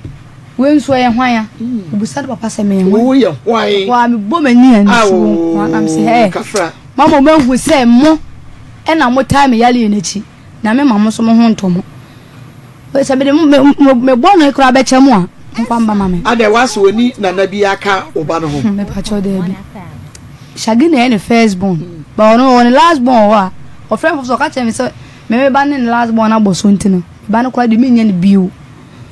wei nso ɛyɛ hwan a? Ɔbisa ne papa sɛ meyɛ hwan? Woyɛ hwan? Ɛhɔ ara mebɔ m'ani a nisuo nko ara na mese hɛɛ, Kafra. mama moahu sɛ mo na motaa me yareɛ no akyi na mema mo nso mo ho ntɔ mo. Sɛ mede me bɔne koraa bɛkyɛ mo a, momfa mma ma me. Adɛn, w'ase ɔni nana bi aka wo ba no ho? Mepakyɛw, daabi. Shaggy na ɛyɛ ne first born, but ɔno ɔwɔ ne last born wɔ hɔ a, ɔfrɛ me foforɔ ɔka kyerɛ me sɛ me me ba ne ne last born abɔ so nti no, me ba no koraa deɛ mennya no bio.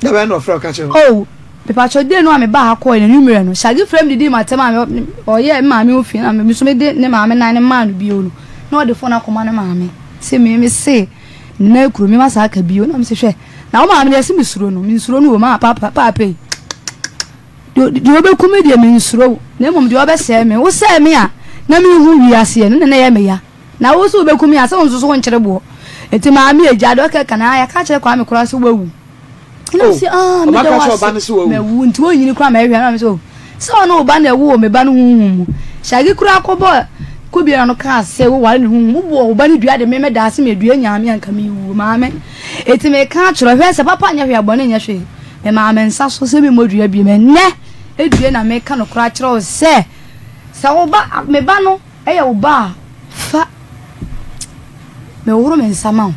Da bɛn na ɔfrɛ wo ka kyerɛ wo? Oh, mepakyɛw, day no a mebaa ha kɔɔe no anwummerɛ no, Shaggy frɛ me didii m'atɛm a ɔyɛɛ me maame ho fi na me nso mede ne maame nan no maa no bio no, na ɔde phone akɔma ne maame sɛ me mese Ne nan kuro me ma saa ka bio na me se hwɛ na wo maame deɛ se me suro no me nsuro no o maa papa paapa yi deɛ ɔbɛku me deɛ me nsuro wo na mmom deɛ ɔbɛsɛe me wo sɛe me a na me hu wiaseɛ no na na ɛyɛ me ya na wo so wobɛku me a sɛ wo nso so wo nkyere boɔ nti maame agya deɛ ɔkɛka na yɛka kyerɛ Kwame koraa sɛ wawu. Ɛna Oh, mese, ah, ɔba meda ka wo kyerɛ ɔba ase. no sɛ wawu. Mawu, nti wonyini koraa mɛhwɛ. Ɛna mese, oh, sɛ ɔne wo ba na ɛwo wɔ me ba no honhom mu. Shaggy koraa kɔbɔ kɔbiara no kaa sɛ woware ne honhom mu. Wobɔ wo ba no dua de me mɛda ase ma dua nyaa me anka mewu. Maame, enti meka akyerɛ wo, hwɛ sɛ papa nyɛ hwee a bɔne nyɛ hwee. Memaa me nsa so sɛ memmɔ dua bio. Ɛnnɛ due na meka nokorɛ akyerɛ wo sɛ, sɛ wo ba, me ba no yɛ wo ba a, fa. Mehohoro me nsa ma wo.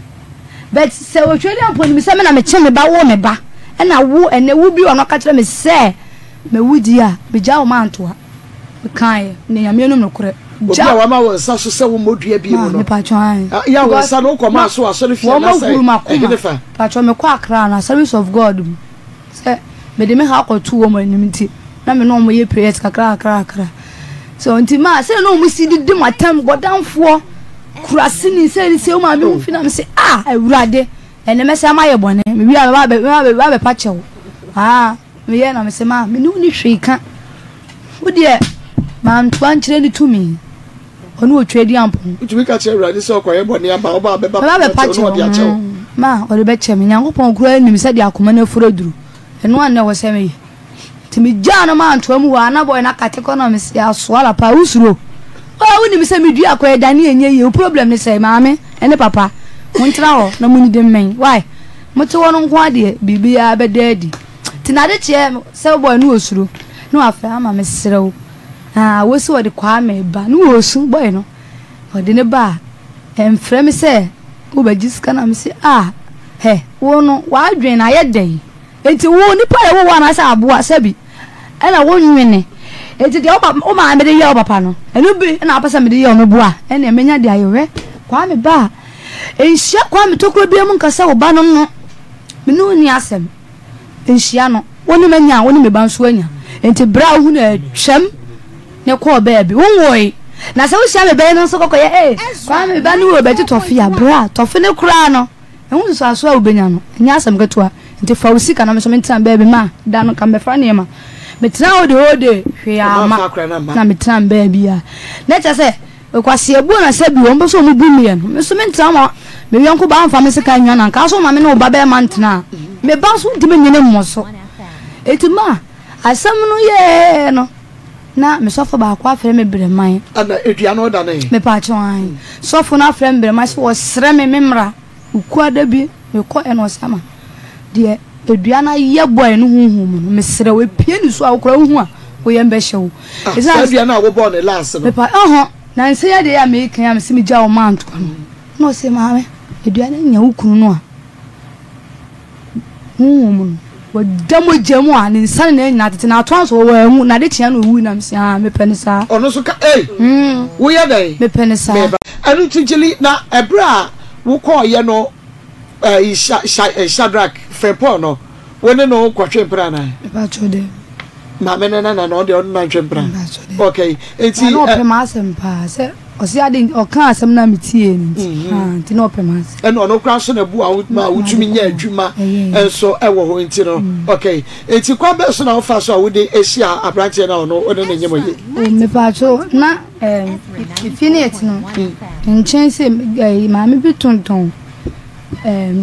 But sɛ otwa ni ampo nim sɛ me na mekye me ba wo me ba ɛna wo ɛnɛ wo bi ɔno aka kyerɛ me sɛ mawu di a megya wo mantoa mekaeɛ ne Nyame anom nokorɛ Obi a wama wo nsa so sɛ wo mmɔ dua bi mu no. Mepatwɔ ae. Yɛ wo nsa no wokɔ maa so asɔre fie anaasɛ ɛhene fa. Patwɔ mekɔ Accra no Assemblies of God mu. Sɛ mede me haw kɔto wɔn anim nti, na me ne wɔn yɛ prayers kakra kakra kakra. So nti maa sɛ na wɔn si didi mu atam bɔdanfoɔ kuraseni sɛ ne sɛ wɔn maame ho fi na me sɛ ah awurade ɛnɛ mɛsɛ ama yɛ bɔne me wia me ba bɛ ba bɛpa kyɛw ah meyɛ na me sɛ maa me ne wo ni hwee ka wo deɛ mantoa nkyerɛ ne tumi. Ɔne Otweaduampɔn. Wotumi ka kyerɛ Awurade sɛ ɔkɔyɛ bɔne aba, ɔba a bɛba Bɛba bɛpa kyɛw na ɔde akyɛ wo. Ma ɔde bɛkyɛ me. Nyankopɔn koraa nim sɛdeɛ akoma no afuru aduru. Ɛno a na ɛwɔ sɛ meyɛ. Nti megyaa no maa ntoa mu hɔ a na boy no akate kɔ na mese asoa la paa wosuro? Oh wonim sɛ medua akɔ ɛdane ɛnyɛ yie wo problem ne sɛn maame ne papa montena hɔ na monidi mmɛn why mote hɔ no nko ara deɛ biribiara bɛda adi nti nade kyeɛ sɛ boy no ɔsuro na wafrɛ ama mesrɛ wo Na wosi wɔde Kwame ba ne wɔresu boy no wɔde ne ba a ɛmfrɛ me sɛ wobɛgye sika na mese ah hɛ wo no w'adwene no ayɛ dɛn. Enti wo, nipa a ɛwɔ wo anaasɛ aboa, sɛbi, ɛna wo nwene. Enti deɛ wo maame de yɛ wo papa no, ɛno bi na wopɛ sɛ mede yɛ wo, meboa, ɛnneɛ mɛnya de ayɛ wo. Hwɛ, Kwame ba a, nhyia Kwame tokuro biara mu nka sɛ wo ba no no, me ne wo nni asɛm. Nhyia no, wo ne manya, wo ne me ba nso anya. Enti berɛ a wohunu atwam ne kɔɔ baabi, wonwoe. Na sɛ wohyia me ba yi no nso kɔkɔyɛ, ee, Kwame ba no wɔ bɛgye tɔfe a, berɛ a tɔfe no koraa no, Ɛho nsusuanso a wubenya no, ɛnyɛ asɛm ketewa. Enti fa wo sika na me nso mentena baabi ma da no nka mebɛfa nneɛma. Metenaa hɔ the whole day, hwee amma, na metenaa me baabi a na kyerɛ sɛ nkwaseabuo na sɛ bi wɔn pɛ sɛ wɔn bu me yɛ no, me nso mentena hɔ ma me yɔnko baa mfa me sika nnwa na nka so ma me ne wo ba bɛrima ntena a, me ba nso ntumi nyini mmɔ so. Enti ma asɛm no yɛɛ no na me sɔfo baako afrɛ me brɛman. Ɛna edua no ɔda ne. Mepaakyɛw ae. Sɔfo no afrɛ me brɛman sɛ ɔsrɛ me me mmra. Okuada bi mekɔ ɛna ɔsɛ ama deɛ edua no ayɛ bɔe no honhom mu no mesrɛ wo epie ne so a wokora wohu a wo yam bɛhyɛ wo. Ah, saa dua no a wobɔɔ ne last no. Mepa ɔhɔ na nsɛ yɛ deɛ a meka yi a mese megya wo maa ntoa no. Na ɔsɛ maame edua no anya wo kunu no a Honhom mu no, wada mogya mu a ne nsa ne nan nyinaa tete, na atoa nso wanwu, na ade kyea na owui, na mese, ah, mepɛ no saa. Ɔno nso ka, Ei, woyɛ dɛn? Mepɛ no saa. Meba. Ɛno nti, Gyili, na ɛberɛ a wokɔeɛ no, ɛyi, Sha, Sha, Shadrach Frimpong no, wo ne no kɔtwe mpena anaa? Mepakyɛw, daabi. Maame no nana no, ɔno deɛ ɔno na ntwe mpena. Mepakyɛw, daabi. Okay, nti. Na ɔpɛ m'asɛm paa, sɛ Ɔse ade nti ɔkaa asɛm no a metiee no nti mhm. ah, nti na ɔpɛ m'asɛm. Ɛna ɔno koraa nso na ɛboa wo ma wotumi nya adwuma nso ɛwɔ hɔ nti no mm. okay nti kwan bɛɛ so na wofa so a wode ahyia aberanteɛ no a ɔno ɔne ne nyem yi. Oh, mepatwo na efie no yɛte no mm. nkyɛn sɛ maame bi tontɔn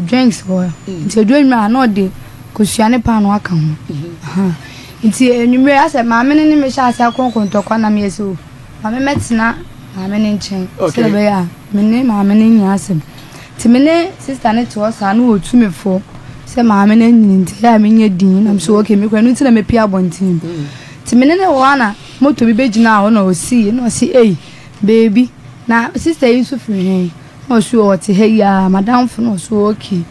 drinks wɔ mm. nti aduro nwura a na ɔde kosua ne paano aka ho mhm. nti anwummerɛ asɛ maame no ne me hyɛ ase akɔnkɔntɔkwa na meyɛ sɛ o Ma me mmɛtena maame no nkyɛn sɛdeɛ ɛbɛyɛ a me ne maame no nnya asɛm. Nti me ne sista no te hɔ saa na ɔtu me fo sɛ maame no anyini nti ɛyɛ a menyɛ din na mesɛ okay me kora ɛno nti na mepie abɔnten. Nti me ne no wɔ hɔ a na moto bi bɛgyinaa hɔ na ɔsii na ɔse ei baby na sista yi nso firi he? Na ɔse ɔte ha yi ara madamfo na ɔse okay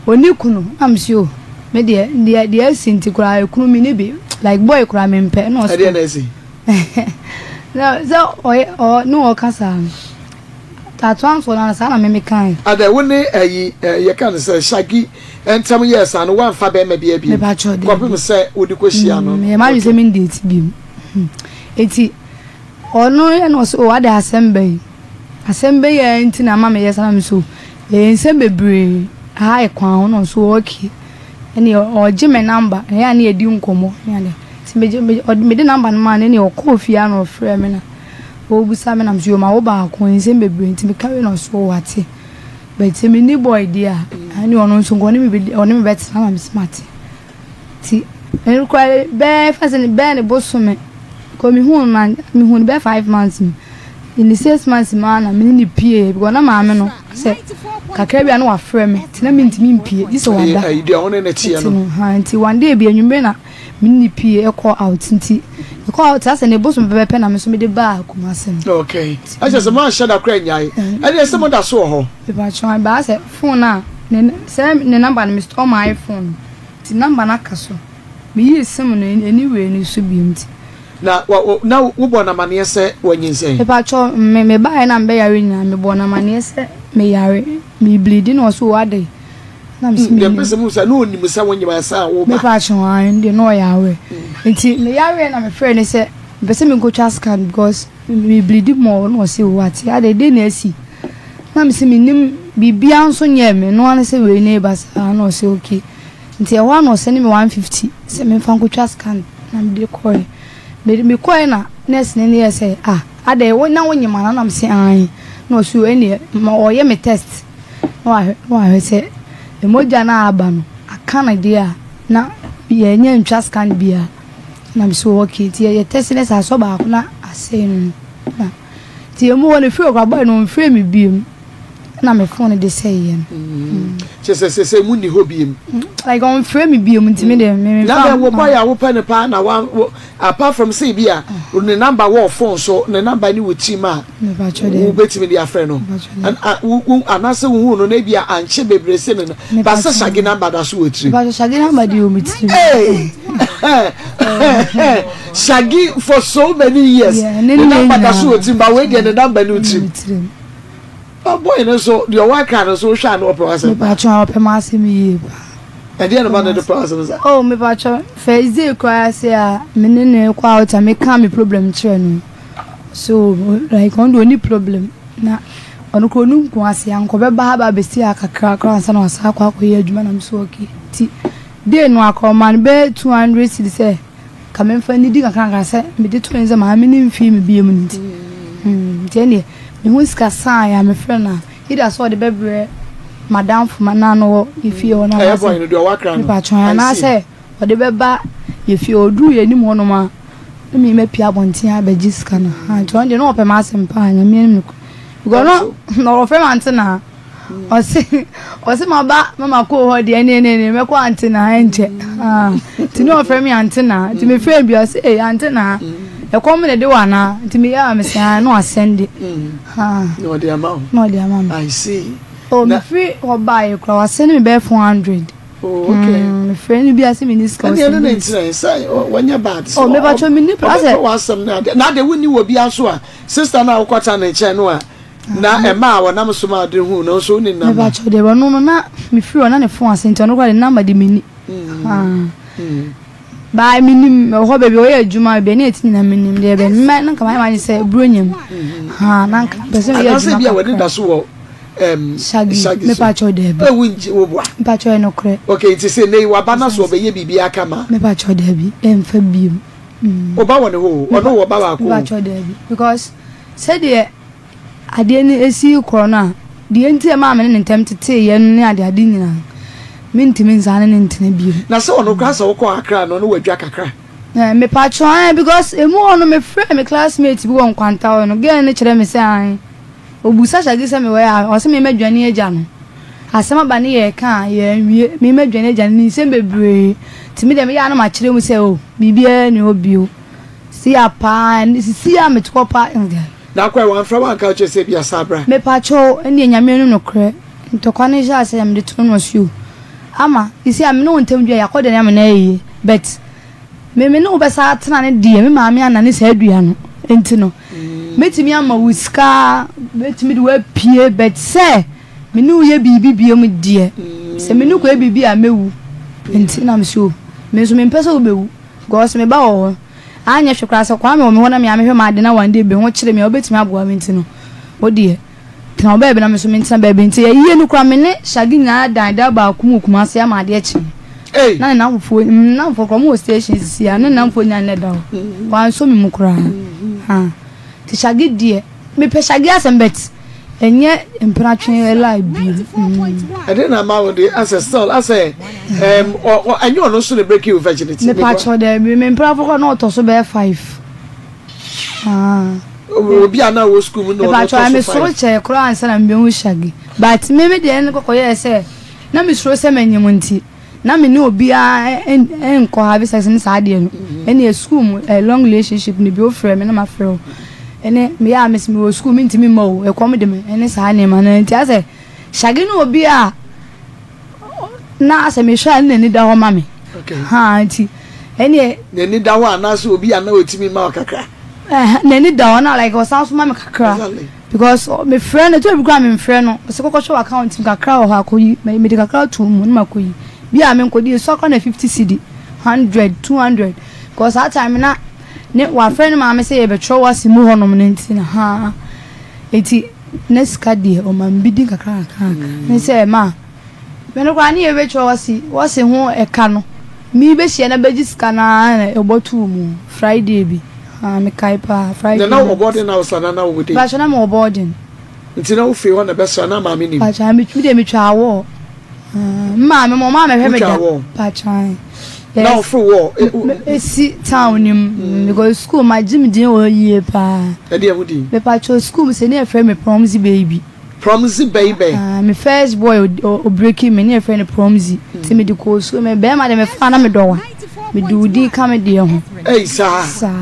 ɔnni kunu na mese o me deɛ deɛ deɛ asi nti koraa ekunu menni bi like boy koraa mempɛ na ɔse Ɛdeɛ na asi? Na sɛ ɔyɛ ɔ ne ɔka saa no, atoa nso na saa na meme kae. Adɛ wo ne ayi yɛka no sɛ Shaggy ntam yɛɛ saa no woamfa bɛrima biara bio Mepakyɛw daabi. kɔpem sɛ wode kɔhyia no? Meyɛ m'adwene sɛ Okay. mendate bio. Enti ɔno yɛ na ɔse oh adɛ asɛm bɛn asɛm bɛn ara nti na ama meyɛ saa na me so ɛyɛ nsɛm bebree aha yɛ kwan ho na ɔse okay. Ɛnneɛ ɔgye me number na ɛyɛ a na yɛdi nkɔmmɔ ne ade. Nti megye me ɔde mede number no maa no ɛnneɛ ɔkɔɔ fie a na ɔfrɛɛ me na ɔrebisa me na mese yoo mawo baako nsɛm bebree nti meka wie na ɔse oo wate. But sɛ menni boy deɛ a ɛnneɛ ɔno nso nka ɔne me bɛdi ɔne me bɛtena na mese mate. Nti ɛno koraa bɛyɛ fa sɛ bɛyɛ ne bosome because mehuu no na mehuu no bɛyɛ 5 months mu. In the 6 months mu ara na me ne no pieeɛ because na maame no sɛ kakra bi a na wafrɛ me nti na mentumi mpie gye sɛ wada. Ɛyi deɛ ɔne ne teɛ no. No ha nti one day bi anwummere na me ne no pie ɛkɔ out nti ɛkɔ out asɛ ne bosom pɛpɛpɛ na me nso mede baa Kumasi no. Okay. Ɛkyɛ sɛ moanhyɛ da koraa nnyae. Ɛdeɛ sɛ moda so wɔ hɔ. Mepakyɛw ɛbaa sɛ phone a ne sɛ ne number no me store my iPhone nti number no aka so. Meyii sim no anyway no so bio nti. Na wa wo na wobɔɔ no amaneɛ sɛ wanyinsɛn? Mepakyɛw, me me baeɛ na mebɛyare nyinaa mebɔɔ no amaneɛ sɛ meyare, me bleedi na ɔse oo adɛn? Na mese Deɛ mennim. mpɛ sɛ mehu sɛ na ɔnim sɛ wonyem ansa a woba? Mepakyɛw, aane ɛno deɛ na ɔyɛ aware. Nti meyareɛ na mefrɛɛ no sɛ mepɛ sɛ menkɔtwa scan because me bleedi more na ɔse oo wate adɛn deɛn na asi? Na mese mennim, biribiara nso nyɛɛ me, ɛno ara ne sɛ wei na ɛreba saa na ɔse okay. Nti ɛhɔ ara na ɔsɛne me 150 sɛ memfa nkɔtwa scan na mede kɔe. Mede mekɔe na nurse no yɛɛ sɛ ah adɛn wo na wonyem anaa na mese aane na ɔse o ɛneɛ ma ɔyɛ me test na wahwɛ na wahwɛ sɛ mogya no a aba no aka no deɛ a na yɛnyɛ ntwa scan biara na mese o okay nti yɛyɛ test no sɛ asɔ baako na asɛe no no na nti ɛmu hɔ no ɛfiri hɔ koraa boy no ɔmfrɛɛ me biom. na me phone de sɛeɛ no. Kyerɛ sɛ sesei mo nni hɔ biem. Like ɔnfrɛ me biem nti me deɛ me me Na dɛn wo boy a wopɛ no paa na wa wo apart from sɛ ebi a ne number wɔ phone so ne number ne wo tirim a wobɛtumi de afrɛ no anaasɛ wohuu no na ebi a ankye bebree se ne no ba sɛ Shaggy number da so wɔ tirim. Mepakyɛ Shaggy number deɛ wɔ me tirim. Hey! Shaggy for so many years ne number da so wɔ tirim ba wei deɛ ne number ne wo tirim. Ah boy no nso deɛ ɔwɔ Accra no nso wohwɛ a na ɔpɛ w'asɛm paa. Mepakyɛw ɔpɛ m'asɛm yie paa. Ɛdeɛn na ma no de pɛ w'asɛm saa? Oh mepakyɛw first day koraa sɛ a me ne no kɔ out a meka me problem kyerɛ no so like ɔno deɛ ɔnni problem na ɔno koraa ɔnim Kumasi anka ɔbɛba ha aba abɛsi ha kakra koraa ansa na wasan akɔ akɔyɛ adwuma na me so okay nti day no akora ɔmaa no bɛyɛ 200 cedis sɛ Ka memfa nnidi nkakrankakra sɛ mede too ne sɛ maame no mfii me bio mu no nti. Nti ɛnneɛ, mehu sika saeɛ a, mefrɛ no a, either sɛ ɔde bɛbrɛ m'adamfo ma na no wɔ yɛ fie hɔ no Ɛyɛ boy no deɛ ɔwɔ Accra no. Mepa kyɛw, anaasɛ ɔde bɛba yɛ fie hɔ. Ɔduru yɛn anim hɔnom a, na me mapue abɔnten abɛgye sika no. Nti ɔno deɛ na ɔpɛ m'asɛm paa, Nyame anim nokorɛ. Because na ɔfrɛ me ante naa. Ɔse ɔse maba mama koo hɔ deɛ ɛne ɛne ɛne mɛkɔ ante na ɛnkyɛ nti ne ɔfrɛ me ante na nti mefrɛ bi ɔse ee ante na ɛkɔm na ɛde wɔ anaa nti meyɛ a mesɛ ah na wasɛnde na ɔde ama wo na ɔde ama me I see oh mefiri hɔ baeɛ koraa wasɛnde me bɛyɛ 400 Oh, okay. Mefrɛ no bi ase menni sika. Ɛne ɛne ne ntina sɛ wɔnyɛ bad. Oh, mepatwɔ menni pra sɛ. Ɔbɛpɛ w'asɛm no ade. Na ade wonni wɔ bi aso a sister no a wokɔta ne nkyɛn no a Na ɛma a wɔnam so ma ade hu no nso wonni number. Mepakyɛw deɛ ɔno no na mefiri hɔ na ne phone ase nti ɔno koraa de number de menni. Baa menim ɛwɔ hɔ baabi ɔyɛ adwuma baabi ne ɛti nyinaa menim deɛ bɛn mma na nka mayɛ m'adwene sɛ buronya mu na nka mpɛ sɛ meyɛ adwuma kakra. Anaasɛ bi a wɔde da so wɔ Shaggy so. Mepakyɛw daabi. Ewu ngye wo boa. Mepakyɛw ɛyɛ nokorɛ. Okay nti sɛ nnɛ yi waba na so ɔbɛyɛ biribi aka ma. Mepakyɛw daabi ɛmfa biom. Wo ba wɔ ne hɔ o ɔno wɔ ba baako o. Mepakyɛw daabi because sɛdeɛ adeɛ no si rekorɔ no a, deɛ nti a ɛmaa me ne no ntam teteeɛ no ne adeade nyinaa no, mentumi nsan ne no ntena bio. Na sɛ ɔno koraa sɛ wokɔ Accra no, ɔne wo adwa kakra? Eh, mepakyɛw, ae, because emu hɔ no mefrɛɛ me classmate bi wɔ Nkwanta hɔ no, girl no kyerɛɛ me sɛ ae, ɔbusa Shaggy sɛ mewɔ he a, ɔse me madwane agya no. Asɛm aba ne yɛreka a, yɛanwie, me madwane agya no, ne nsɛm bebree. Nti me deɛ meyɛ a na makyerɛ mu sɛ oh, biribiara nni hɔ bio. Sia paa, sisi a mete hɔ paa, eh. Na akɔ ɛ wamfrɛ wo anka kyerɛ sɛ ebia saa bra. Mepakyɛw ɛndeɛ Nyame anim nokorɛ ntɔkwa no hyɛɛ aseɛ na mede too no so o ama sisi a mene wo ntam dua yɛakɔ dɛn ama no ayɛ yie but me me ne wo bɛsa atena ne deɛ me maame anane saa dua no nti no mɛtumi ama wo sika mɛtumi de wo apue but sɛ me ne wo yɛ biribi biom deɛ sɛ me ne wo kɔyɛ biribi a mɛwu nti na me so me nso mempɛ sɛ wobɛwu because me ba wɔ hɔ Anyɛ hwɛ koraa sɛ Kwame wɔ me hɔ na me ara mehwɛ m'ade na one day bi ho kyere me a wobɛtumi aboa me nti no wo deɛ tena wo baabi na me nso mentena baabi nti ayie no koraa me ne Shaggy nyinaa dan da baako mu wɔ Kumasi ama adeɛ kye me na ne nnamfofoɔ ne nnamfoɔ koraa wɔn wɔ station sisi a ne nnamfoɔ nyinaa nnɛ da hɔ wansɔ me mu koraa ha nti Shaggy deɛ Mepɛ Shaggy asɛm but ɛnyɛ mpenatwe lie bio. Ɛdeɛ na ama wo de asɛ still asɛ ɛm ɔ ɛnyɛ ɔno nso na break you virginity. Mepa kyɛw daabi me mpenafo koraa na ɔtɔ so bɛyɛ 5. Ah. Obi a na wɔ school mu na ɔno ɔtɔ so 5. Mepa kyɛw me soro kyɛɛ koraa ansa na mebehu Shaggy but me me deɛ ne kɔkɔ yɛɛ sɛ na me suro sɛ manyim nti. Na me ne obiara nkɔ have sex ne saa adeɛ no. Ɛnneɛ sukuu mu eh, long relationship no bi wofrɛ me na mafrɛ wo. Ɛne meyɛ a mese mewɔ sukuu mentumi mma o, ɛkɔm de me ɛne saa nneɛma no. Nti asɛ Shaggy ne obi a na asɛ mehwɛ a ne n'ani da hɔ ma me. Ha nti ɛneɛ. N'ani da hɔ anaasɛ obi a na ɔtumi ma wo kakra? N'ani da hɔ na like ɔsan so ma me kakra. Exactly. Because me frɛ no, ɛtɔ bi koraa me nfrɛ no, ɔsɛ kɔkɔ hwɛ w'account mu kakra wɔ hɔ akɔyi, mede kakra too mu na makɔyi. Bi a menkɔdi esua koraa na 50 cedi, 100, 200, because saa time na ne wafrɛ ne maame sɛ yɛbɛtwerɛ wɔ mu hɔnom no nti na haa. Eti na sika deɛ ɔma me bi di kakra kakra kakra. Ne sɛ ma me no koraa ne yɛbɛtwerɛ wɔse wɔse ho ɛka no, me bɛhyia na bɛgye sika no ara na ɛbɔ too mu Friday bi. Ah, mekae paa, Friday Na na wɔ boarding house anaa na wowɔ day? Mpakyɛ na mewɔ boarding. Nti na wofiri hɔ na bɛsra na maame nim? Mpakyɛ me deɛ metwa awɔ. Me maame mo ɔmaa mɛhwɛ me da. Wotwa awɔ? Mpakyɛ. Na wofiri wɔ? Esi town nim because school ma gye me din wɔ hɔ yie paa. Ɛdeɛ ho din? Mepakyɛ school mu sɛ ne yɛfrɛ me Promsy baby. Promzi baby. Ah, me first boy o breaking me ne yɛfrɛ no Promzi. Nti mede kɔɔ sukuu me bɛrima de mefa na medɔ wa. Mede wo din ka me deɛ ho. Ei saa. Saa.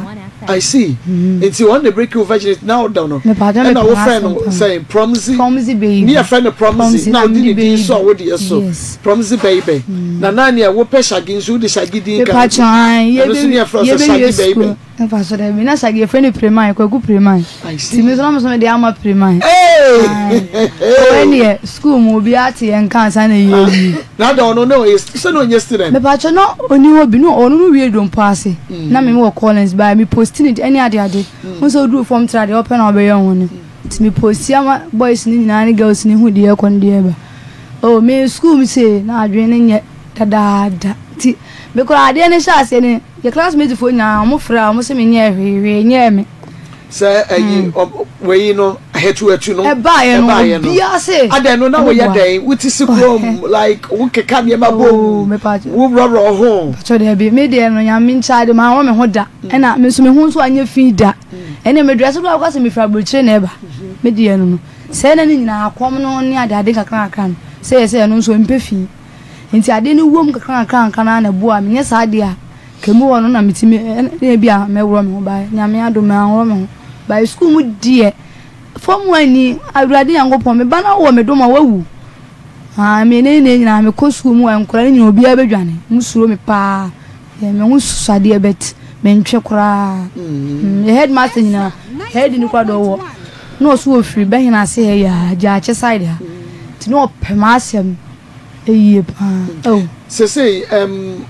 I see. Nti wɔn na break wo virginity na wodɔ no. Mepatwa me Ɛna wofrɛ no sɛn Promzi. Promzi baby. Ne yɛfrɛ no Promzi na wode ne din sɔ wo deɛ so. Yes. Promzi baby. Na na neɛ wopɛ Shaggy nso wode Shaggy din ka ho. Mepatwa ae. Ɛno nso ne yɛfrɛ wo sɛ Shaggy baby. Mfa so dɛ, me na Shaggy yɛfrɛ no Pireman, Kwaku Pireman. I see. Nti me nso na me nso mede ama Pireman. Hey! Aye. Ɔwɔ ɛneɛ, school mu obiara te yɛn nka ansa na yɛ awie. Na ada ɔno na ɔyɛ, sɛ na ɔnyɛ student? Mepakyɛ na ɔni hɔ bi, na ɔno no wie Dompo ase. Na me wɔ Collins, but me posti ne ɛne ade ade. Wohu sɛ woduru fam tra deɛ ɔpɛ na ɔbɛyɛ ho no. Nti me posti ama boys no nyinaa ne girls no hu deɛ ɛkɔ ne deɛ ɛba. Oh, me school mu sei na adwene no nyɛ dadaada. Nti me koraa adeɛ no hyɛ aseɛ no, Yɛ classmate foɔ nyinaa ɔmo frɛ a ɔmo se me nyɛɛ hwee hwee nyɛɛ me. Sɛ ɛyi wei no ahɛtuatu no ɛbaayɛ no obiara se. Adɛn no na woyɛ dɛn wo ti si kurom like wo keka nneɛma bom wo worɔworɔ ho. Pakyɛ daabi me deɛ no nyame nkyɛ ade maa wɔ me ho da ɛna me nso me ho nso anyɛ fi da ɛna me dress koraa wokɔ sɛ me firi aburokyire na ɛba me deɛ no no sɛ ɛna ne nyinaa akɔm no ne ade ade kakra kakra no sɛ yɛ sɛ ɛno nso mpɛ fi. Ntsi ade no wɔ mu nkakrankra no ara na ɛboaa me, nnyɛ saa de a, nka emu hɔ no na metumi na ebi a mɛworɔ me ho but Nyame adom manworɔ me ho. But sukuu mu deɛ, form one ni, Awurade Nyankopɔn, me ba no awɔ me dom a wawu. Haa, me ne ne nyinaa mekɔ sukuu mu a nkwadaa no nyinaa obiara bɛdwane, wɔn suro me paa. Yeah, me ho susu adeɛ but mentwe koraa. Mm, yɛ headmaster nyinaa, head no koraa deɛ ɔwɔ, na ɔso ɔfiri Bɛhene ase ha yi a, Gyaakye side ha. Nti na ɔpɛ m'asɛm. Yie paa oh. Sesei um,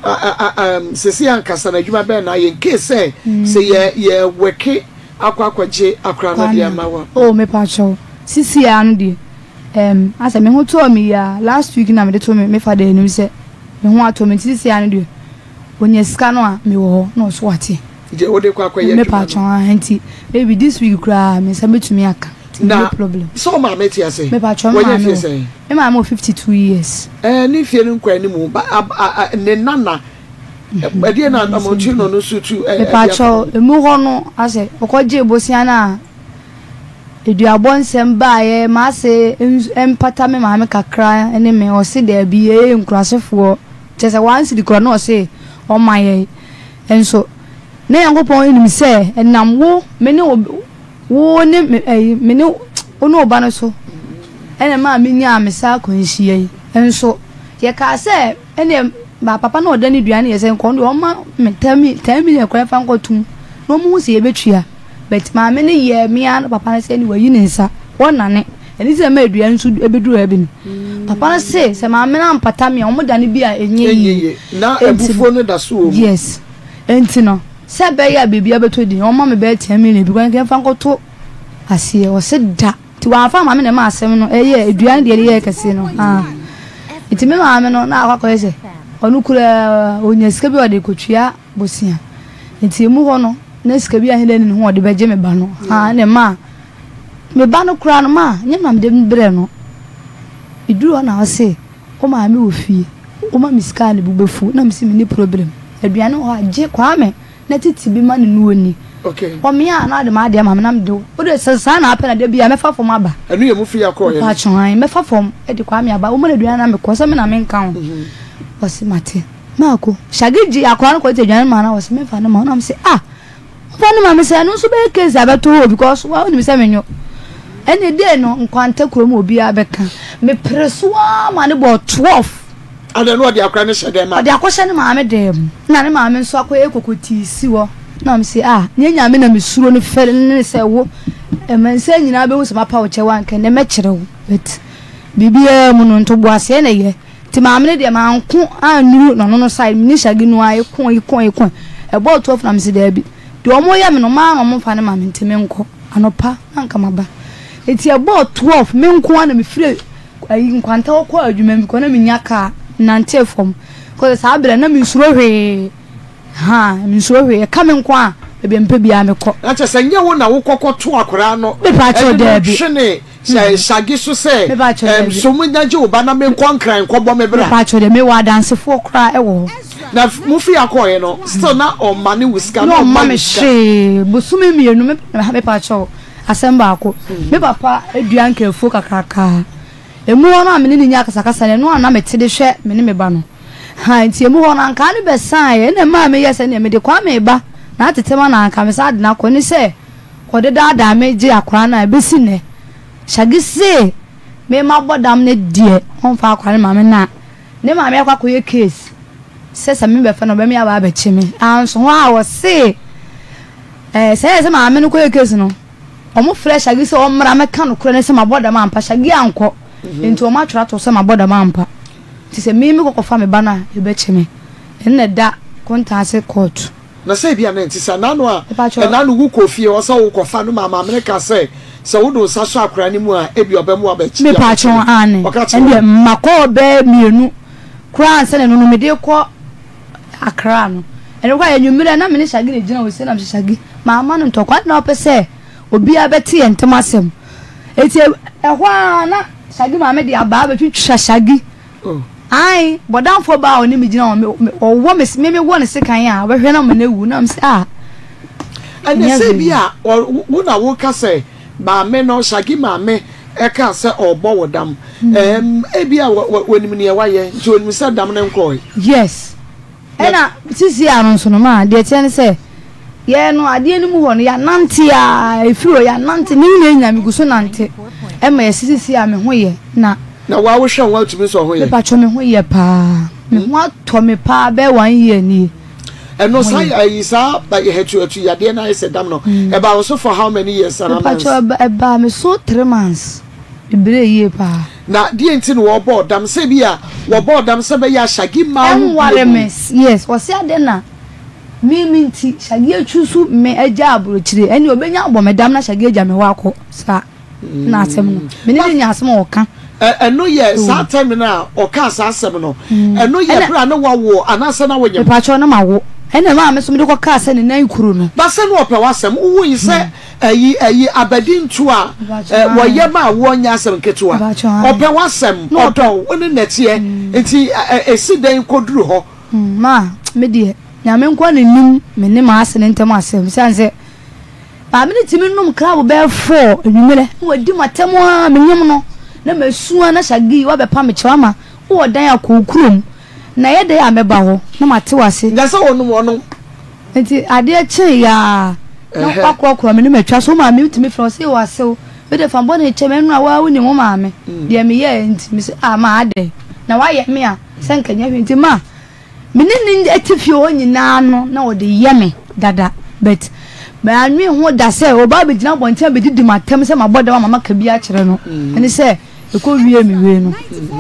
um, sesei ankasa no adwuma bɛn na ayɛ in case sɛ mm. sɛ yɛ yɛ wɛke akɔ akɔgye akora no de ama wa. Oh mepa kyɛw sisi a no deɛ um, asɛ me ho tɔɔ me yia last week na mede to me me fada anim sɛ me ho atɔ me nti sisi a no deɛ onya sika no a mewɔ hɔ na ɔso wate. Deɛ wode kɔ akɔyɛ adwuma no. Mepa kyɛw ah nti maybe this week koraa me nsa bɛtumi aka. Na No problem. sɛ wo maame te ase? Me patrɔ, me Wanya maame mfie wɔ. sɛn? Me maame wɔ 52 years. Ɛɛ ne mfie no nkɔ anim ba ab a a ne nana ɛdeɛ na anammɔntuo na ɔno nso tu ɛ Me ɛde afa patrɔ, mu. emu hɔ no asɛ ɔkɔ gyee bosea no a eduabɔ nsɛm baeɛ m'ase ns mpata me maame kakra ne me ɔse daabi yɛyɛ nkurasefoɔ kyerɛ sɛ one cedi koraa na ɔse ɔmma yɛn nso na Nyankopɔn nim sɛ ɛnam wo me ne wo Wo ne me ɛyi me ne wo ne wo ba no so ɛna ɛmaa me nyaa me saa akwanhyia yi nso yɛkaa sɛ ɛneɛ ba papa na ɔda ne dua no yɛ sɛ nkɔn deɛ ɔma me 10 million koraa fa nkɔtum na ɔmo hu sɛ yɛbɛtua but maame no yɛɛ me ara na papa no sɛ ɛne wayi ne nsa wɔnane ɛne sɛ ɛma aduane nso ɛbɛduru ha bi no papa no se sɛ maame no ampata me a ɔmo da no bi a ɛnyɛ yie na abufuo no da so wɔ mu yes Enti no, sɛ ɛbɛyɛ a biribiara bɛtɔ din, wɔma me bɛyɛ 10 million bi koraa nka yɛmfa nkɔto aseɛ. Ɔse da. Nti wɔamfa amma me na ɛma asɛm no ɛyɛɛ, dua no deɛ no yɛɛ kɛse no. Haa. Nti me maame no, na akɔ akɔyɛ sɛ ɔno koraa ɔnya sika bi a ɔde kɔtua bosea. Nti emu hɔ no, na sika bi ahe da nni ne ho a ɔde bɛgye me ba no. Haa, ɛna ɛmaa me ba no koraa no, maa nyɛ me na mede brɛɛ no. Ɛduru hɔ na ɔse. Wo maame wɔ fie, woma me sika a ne bo bɛfu na mese menni problem. Aduane wɔ hɔ a, gye Kwame na tete bi ma no na ɔnni. Ɔmea a na ɔde m'adeɛ ama me na mede wo. Wo deɛ sɛ saa na apɛ no a, da biara mɛfa fam aba. Ɛno yɛ mo fie akɔeɛ no? Mpakyɛw, ae, mɛfa fam de Kwame aba. Woma no aduane na mekɔ, sɛ me na menka ho. Ɔse mate. Maako, Shaggy gye akwadaa no kɔtete aduane ma no a, ɔse memfa no ma wo. Na mese ah! Ɔfa no ma me sɛ ɛno nso bɛyɛ case a bɛto hɔ because wa wonim sɛ menwo. Ɛne dee no nkwanta kurom obiara bɛka. Mepere so ara ma ne bɔɔ 12. Adɛn na ɔde akora no hyɛ dɛm a? Ɔde akɔhyɛ ne maame dan mu. Na ne maame nso akɔyɛ kokotii si hɔ. Na me se ah nyɛ Nyame na mesuro no fɛre ne sɛ wo amansan nyinaa bɛhu sɛ mapa wo kyɛw a anka ɛnnɛ mɛkyerɛ wo but biribiara mu no ntoboaseɛ na ɛyɛ. Nti maame no deɛ manko annuru n'ɔno no side, me ne Shaggy no ara yɛko yɛko yɛko. Ɛbɔɔ 12 na mese daabi, deɛ wɔyɛ me no wɔn ara na wɔmfa no ma me nti menkɔ. Anɔpa na anka maba. Nti ɛbɔɔ 12 me nko ara na mefiri ayi Nkwanta hɔ kɔɔ adwuma mu because na mennya car, menantee fam. Because saa berɛ no na mensuro hwee, haa mensuro hwee, ɛka me nko a baabi a mepɛ biara mekɔ. Na kyerɛ sɛ nyɛ wo na wokɔ kɔto akwadaa no Mepaakyɛw de no daabi. twene Sɛ Shaggy so sɛ, Mepakyɛw ɛɛm, dabi. so menya gye wo ba na menkɔ Nkran nkɔbɔ me bra? Mepakyɛw dabi, mewɔ adansefoɔ koraa wɔ hɔ. Na mo firi akɔɔeɛ no, still na ɔmma ne wo sika, Na na ɔmma ɔmma me wo sika? hwee, bosome mmienu, me, mepakyɛw, asɛm baako. Me papa dua nkafuo kakrakaa. Emu hɔ no a me ne no nya akasakasa no, ɛno a na mete de hwɛ me ne me ba no. Ha, nti emu hɔ no ankaa no bɛsaeɛ, ɛna ɛmaa meyɛ sɛ neɛ mede Kwame reba na atetem a na anka mesan de no akɔ ne sɛ ɔde daadaa me gye akwadaa no a ɛbɛsi nnɛ. Shaggy se me mabɔ dam no deɛ ɔmfa akwadaa no ma me na ne maame akɔ akɔyɛ case sɛ sɛ mebɛfa no ɔbɛme aba abɛkye me. Anso hɔ a ɔse ɛɛ sɛ ɛyɛ sɛ maame no kɔyɛ case no wɔn frɛ Shaggy sɛ ɔmmra mɛka nokorɛ no sɛ mabɔ dam ampa. Shaggy ankɔ nti wɔn atwerɛ ato sɛ mabɔ dam ampa. Nti sɛ me mekɔ kɔfa me ba no a yɛbɛkye me. Ɛno na ɛda Kontaase court. Na sɛ ebia na ɛnte saa. Nnaano a ɛna no wokɔɔ fie hɔ sɛ worekɔfa no maa maame no kaa sɛ, sɛ wode wo nsa sɔ akwadaa no mu a, ebia ɔbɛma woabɛkye no. Mepaakyɛw, aane. Ɔka kyerɛɛ wo? Ɛndeɛ makɔ bɛyɛ mmienu koraa ansa na ɛno no mede rekɔ Accra no. Ɛno koraa anwummerɛ na me ne Shaggy na ɛgyina hɔ sei na mesɛ Shaggy, mamma no ntɔkwa, adɛn na wopɛ sɛ obiara bɛte yɛn ntam asɛm? Enti ɛhɔ ara na Shaggy maame de abaa bɛtwitwa Shaggy. Ae, bɔdamfoɔ baa a ɔne me gyina hɔ, ɔwɔ me, me mewɔ ne sekan a, ɔbɛhwɛ na ama no awu. Na mesɛ, ah. Ɛnɛ sɛ bi a, wo na woka sɛ maame no, Shaggy maame ɛka sɛ ɔrebɔ wo dam. Ɛm, ebi a wɔnim nea wayɛ, nti onim sɛ dam no nkɔe. Yes. Ɛna sisi ano nso no ma deɛ ɛteɛ ne sɛ yɛn no adeɛ no mu hɔ no yɛanante a ɛfiri hɔ yɛanante ne nyinaa nyinaa megu so nante ɛma yɛsi sisi a me ho yɛ na. Na wo a wohwɛ ho atumi sɛ ɔho yɛ. Mepatwɔ me ho yɛ paa me ho atɔ me paa bɛyɛ one year nie. Ɛno saa ayi saa hɛtu hɛtu yadeɛ no ayɛ sɛ dam no ɛbaa wo so for how many years anaa months? Mepatwɔ ɛbaa me so 3 months. Mebrɛɛ yie paa. Na deɛn nti na wɔbɔɔ dam? Sɛ ebia wɔbɔɔ dam sɛ ɛbɛyɛ a Shaggy mmaa ho Ɛnware bio me, mu. yes. Ɔse adɛn na me me nti Shaggy atwusu me agya aburokyire, ɛnneɛ ɔbɛnya abɔ me dam na Shaggy agya me hɔ akɔ. Saa na asɛm no. Me ne no nya asɛm a ɔka. Ɛno yɛ saa time no a ɔkaa saa asɛm no, ɛno yɛ berɛ a na wawo anaasɛ na wonyem? Mepakyɛw, na mawo. Ɛnna ɛmaa me nso mede kɔkaa sɛ ne nan kuru no. Ba sɛ na ɔpɛ w'asɛm, wohui sɛ Ayi ayi abadinto a wɔyɛ ma awoɔ nyɛ asɛm nketewa. Ɔpɛ w'asɛm, ɔdɔ wo, wo ne nɛteɛ nti ɛsi dɛn kɔduru hɔ? Ma me deɛ Nyame nkoa na nim me ne m'ase no ntɛm asɛm siane sɛ maame no tumi nom club bɛyɛ four anwummerɛ na wadi m'atɛm aa menyem no na masu aa na Shaggy wabɛpa me kyɛw ama wowɔ dan a kɔ wo kurom na ɛyɛ dɛn a mɛba hɔ na mate wo ase. Nyɛ sɛ wɔnom wɔnom. Nti adeɛ kyee yɛ a na wakorɔkorɔ me ne matwa so. Wo maame tumi frɛ wo sɛ wasew. Me deɛ fa bɔne kyɛ me ɛnora wo ara wonim wo maame deɛ meyɛɛ nti. Me sɛ ah ma adɛn na wayɛ me a sɛ nka nyɛ hwee nti ma me ne ne te fie hɔ nyinaa no na ɔde yɛ me dada but mannwen ho da sɛ ɔba abɛgyina abɔnten abɛdidi m'atɛm sɛ mabɔ dam ama maka bi akyerɛ no ɛne sɛ ɛkɔ wie me wie no.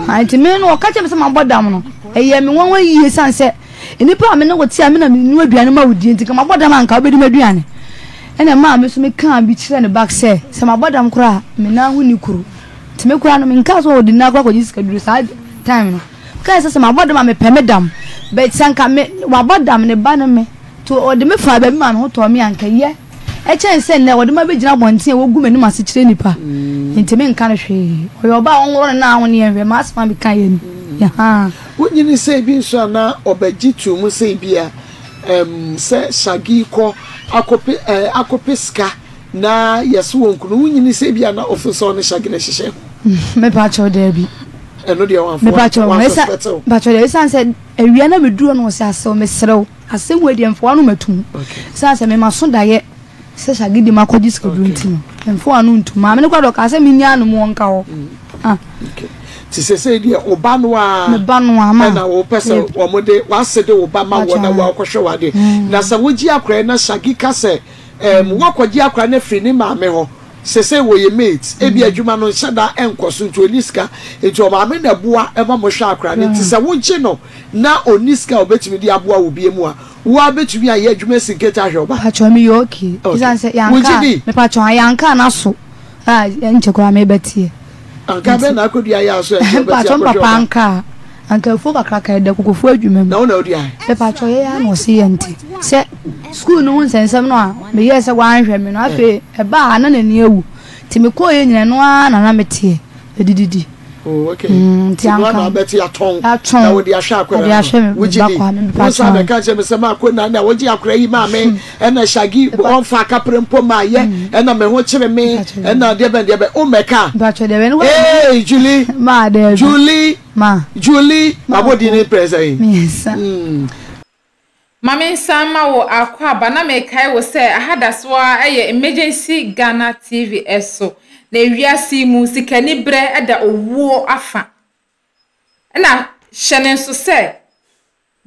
Nti me no ɔka kyerɛ me sɛ mabɔ dam no ɛyɛ me nwanwa yie sane sɛ Nnipa a me ne wo te a me na menoa aduane ma wo die nti, nka mabɔ dam a anka wobɛdi m'aduane. Ɛna ɛmaa me nso mekaa bi kyerɛɛ no back sɛ, sɛ mabɔ dam koraa a, me nan ho nni kuro. Nti me koraa no, menkaa sɛ ɔde ne nan koraa kɔgye sikaduro saa time no. Mekae sɛ sɛ mabɔ dam a mepɛ me dam, but sɛ anka me wabɔ dam ne ba ne me, nti ɔde me faa baabi maa me ho tɔɔ me a, anka ɛyɛ. Ɛkyɛn sɛ nnɛ wɔde me abɛgyina abɔnten a wɔgu m'anim ase kyerɛ nnipa. Enti menka no hwee. Ɔyɛ ɔbaa a ɔnworɔ ne nan ho ne yɛn hwɛ. M'asɛm a mekaeɛ ni. Ahaa. Wonyini sɛ ebi nso a na ɔbɛgye too mu sɛ ebia ɛm sɛ Shaggy kɔ akɔpɛ ɛɛ akɔpɛ sika na yɛse wɔnku no. Wonyini sɛ ebia na ɔfeel sɛ ɔne Shaggy na ɛhyehyɛ ho. Mepakyɛw daabi. Ɛno deɛ wamfa Mepakyɛw wansuspect wo. Mepakyɛw daabi. Esiane sɛ awia na meduru hɔ na ɔse asew mesrɛ wo. Asɛm wei deɛ mfa w'ano mmɛto mu. Ɛsiane sɛ me m'aso daeɛ sɛ Shaggy de m'akɔgye sikaduro nti no, mfa w'ano nto mu. Maame no koraa deɛ ɔkaa sɛ mennyaa no mu ɔnka hɔ. Ah. Nti seesei deɛ wo ba no ara Me ba no ara ma. ɛna wopɛ sɛ wɔn de w'ase de wo ba ma wɔ na woakɔhwɛ w'adeɛ. Na sɛ wogye akwadaa yi na Shaggy ka sɛ ɛɛm woakɔgye akwadaa no afiri ne maame hɔ, Sesei wɔyɛ mates, ebia adwuma no nhyɛ da nkɔ so nti ɔnni sika, nti ɔmaame na ɛboa ma mohwɛ akwadaa no, nti sɛ wogye no na ɔnni sika a ɔbɛtumi de aboa wo bio mu a, wo ara bɛtumi ayɛ adwuma asi nkete ahwɛ wo ba? Mpakyɛw meyɛ okay, Okay. esiane sɛ yɛanka Wogye di? mepakyɛw yɛanka n'aso a ɛnkyɛ koraa mebɛteɛ. Anka bɛn na akɔdua yɛ aso a ɛnkyɛ wobɛte Mpakyɛw akɔhwɛ mpapa wo ba? anka a, anka afuo kakraka ɛda kokofuo adwuma mu. Na wo na woduae? Mepakyɛw yɛyɛ ara na ɔse yɛnte. Sɛ sukuu no ho nsɛnsɛm no a meyɛɛ sɛ wanhwɛ me no afei ɛbaa a na n'ani awu. Nti mekɔeɛ nyina ɛno ara na na meteɛ, medididi. Oh, okay. Mm, nti Nti no anka ana abɛte atɔn atɔn na wode ahwɛ akwadaa ɔde ahwɛ no. me Wogye ba di. kwa me Wo mepa nsa kyɛw. bɛka kyerɛ me sɛ maakɔ na na wogye akwadaa yi maa me ɛna Shaggy ɔmfa akapere mpo maayɛ ɛna me ho kyere me Mepa kyɛw. ɛna deɛ bɛn deɛ bɛn wommɛka. Mepa kyɛw deɛ bɛn ne Hey, Julie, ma daabi Julie, ma Julie, ma mabɔ din ko ne prɛ sɛn? mmiɛnsa. Ma mensan mma wo akwaaba na mekae wo sɛ aha da so ara yɛ Emergency Ghana TV so. Na wiase yi mu, sikaniberɛ da owuo afa. Ɛna hyɛ no nso sɛ,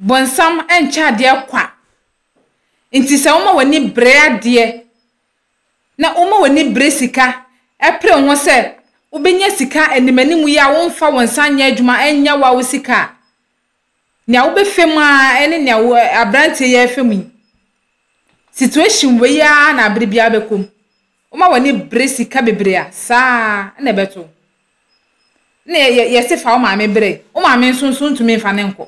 bonsam nkyɛ adeɛ kwa. Nti sɛ woma w'ani bere adeɛ, na woma w'ani bere sika, pere wo ho sɛ wobɛnya sika animanimu yi a womfa wo nsa nyɛ adwuma nnya wo ara wo sika a, Nea wobɛfa mu ara ne nea wo aberanteɛ yi refa mu yi. Situation wei ara na abere biara bɛkɔ mu. Woma w'ani bere sika bebree a, saa ara na ɛbɛto wo. Na yɛse fa wo maame brɛ, wo maame nso nso ntumi mfa no nkɔ.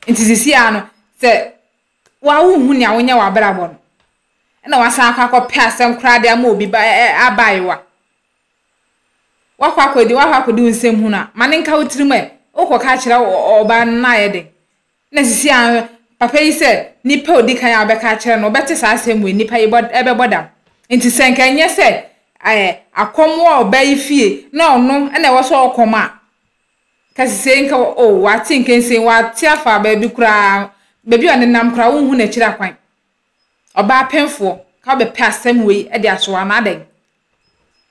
Nti sisi ara no, sɛ wa wonhu nea wonyɛ w'abrabɔ no, ɛna wasan akɔ akɔpɛ asɛm koraa de ama obi ba abaayewa. Woakɔ akɔdi woakɔ akɔdi wo nsɛm hunu a, ma no nka wo tirim ɛ. Wokɔka akyerɛ ɔbaa no na ayɛ den. Na sisi a papa yi sɛ nipa a odi kan a ɔbɛka akyerɛ no, ɔbɛte saa asɛm wei, nipa yi bɔ ɛbɛbɔ dam. Nti sɛ nka ɛnyɛ sɛ ɛɛ akɔm wɔ ɔbaa yi fie na ɔno na ɛwɔ sɛ ɔkɔm a, ka sisei nka o wate nkensen, wate afa baabi koraa, baabi a ɔnenam koraa wonhu n'akyiri akwan. Ɔbaa pemfoɔ, ka wobɛpɛ asɛm wei de ato ano adɛn?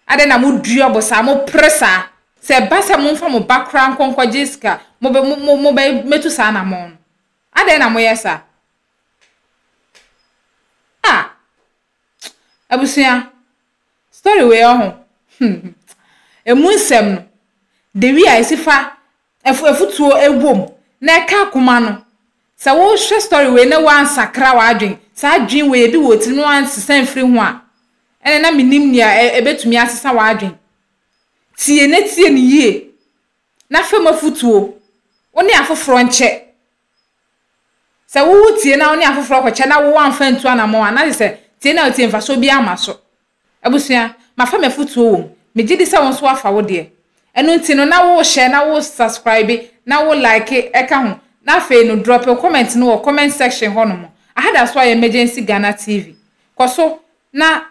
Adɛn na modua bo saa, mopere saa? Sɛ ɛba sɛ momfa mo ba koraa nkɔ nkɔgye sika, mobɛ, mo, mo, mobɛ, mɛtu saa anammɔn no. Adɛn na moyɛ saa? Ah! Abusua, story wei ɔho. Hmm. Emu nsɛm no, the way a ɛsi fa Afotuo wom na ɛka akoma no. Sɛ wohwɛ story wei na woansakra w'adwen, saa adwen wei ebi wɔ wo tirim na woansesa amfiri ho a, ɛnna na mennim nea ɛbɛtumi asesa w'adwen. Tie na tie no yie na fa mu afotuo. Wo ne afoforɔ nkyɛ. Sɛ wo wotie na wo ne afoforɔ kɔkyɛ na wo woamfa antu anammɔn a, na kyerɛ sɛ tie na wotie mfasoɔ biara mma so. Abusua, mafa m'afutuo wɔ mu. Megye di sɛ wo nso woafa wo deɛ. Ɛno nti no na wo share na wo subscribe na wo like ka ho. Na afei no drop wo comment no wɔ comment section hɔ nom. Aha da so ayɛ Emergency Ghana TV. Kɔ so na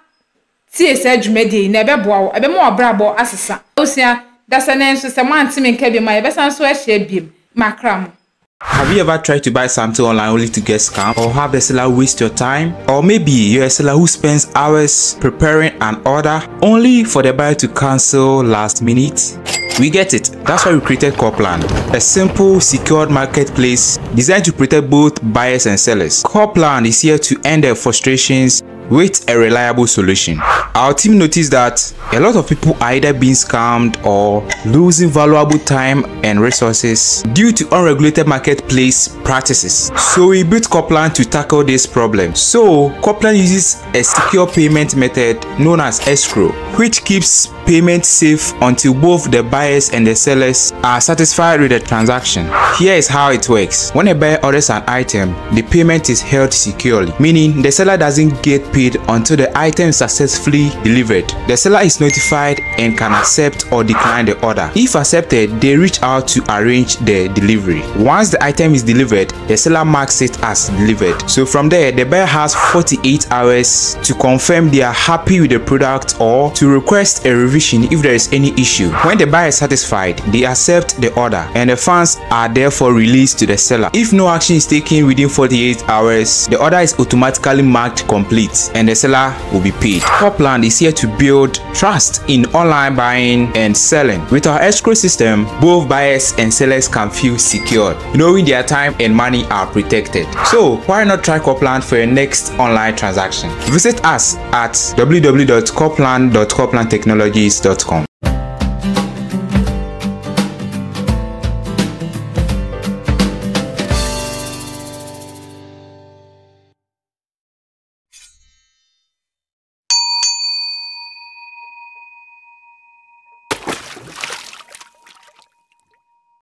tie saa dwumadie yi na ɛbɛboa wo, ɛbɛma w'abrabɔ asesa. Abusua, dasani nso sɛ moante me nka biom a yɛbɛsan nso ahyia biom. Makra mo. Have you ever tried to buy something online only to get scammed or have the seller waste your time? Or maybe you're a seller who spends hours preparing an order only for the buyer to cancel last minute? We get it. That's why we created Corplan, a simple, secured marketplace designed to protect both buyers and sellers. Corplan is here to end their frustrations with a reliable solution. Our team noticed that a lot of people are either being scammed or losing valuable time and resources due to unregulated marketplace practices. So we built Corplan to tackle this problem. So Corplan uses a secure payment method known as escrow, which keeps payment safe until both the buyers and the sellers are satisfied with the transaction. Here is how it works. When a buyer orders an item, the payment is held securely, meaning the seller doesn't get paid until the item is successfully delivered. The seller is notified and can accept or decline the order. If accepted, they reach out to arrange the delivery. Once the item is delivered, the seller marks it as delivered. So from there, the buyer has 48 hours to confirm they are happy with the product or to request a revision if there is any issue. When the buyer is satisfied, they accept the order and the funds are therefore released to the seller. If no action is taken within 48 hours, the order is automatically marked complete and the seller will be paid. Corplan is here to build trust in online buying and selling. With our escrow system, both buyers and sellers can feel secured, knowing their time and money are protected. So why not try Corplan for your next online transaction? Visit us at www.corplan.corplantechnologies.com.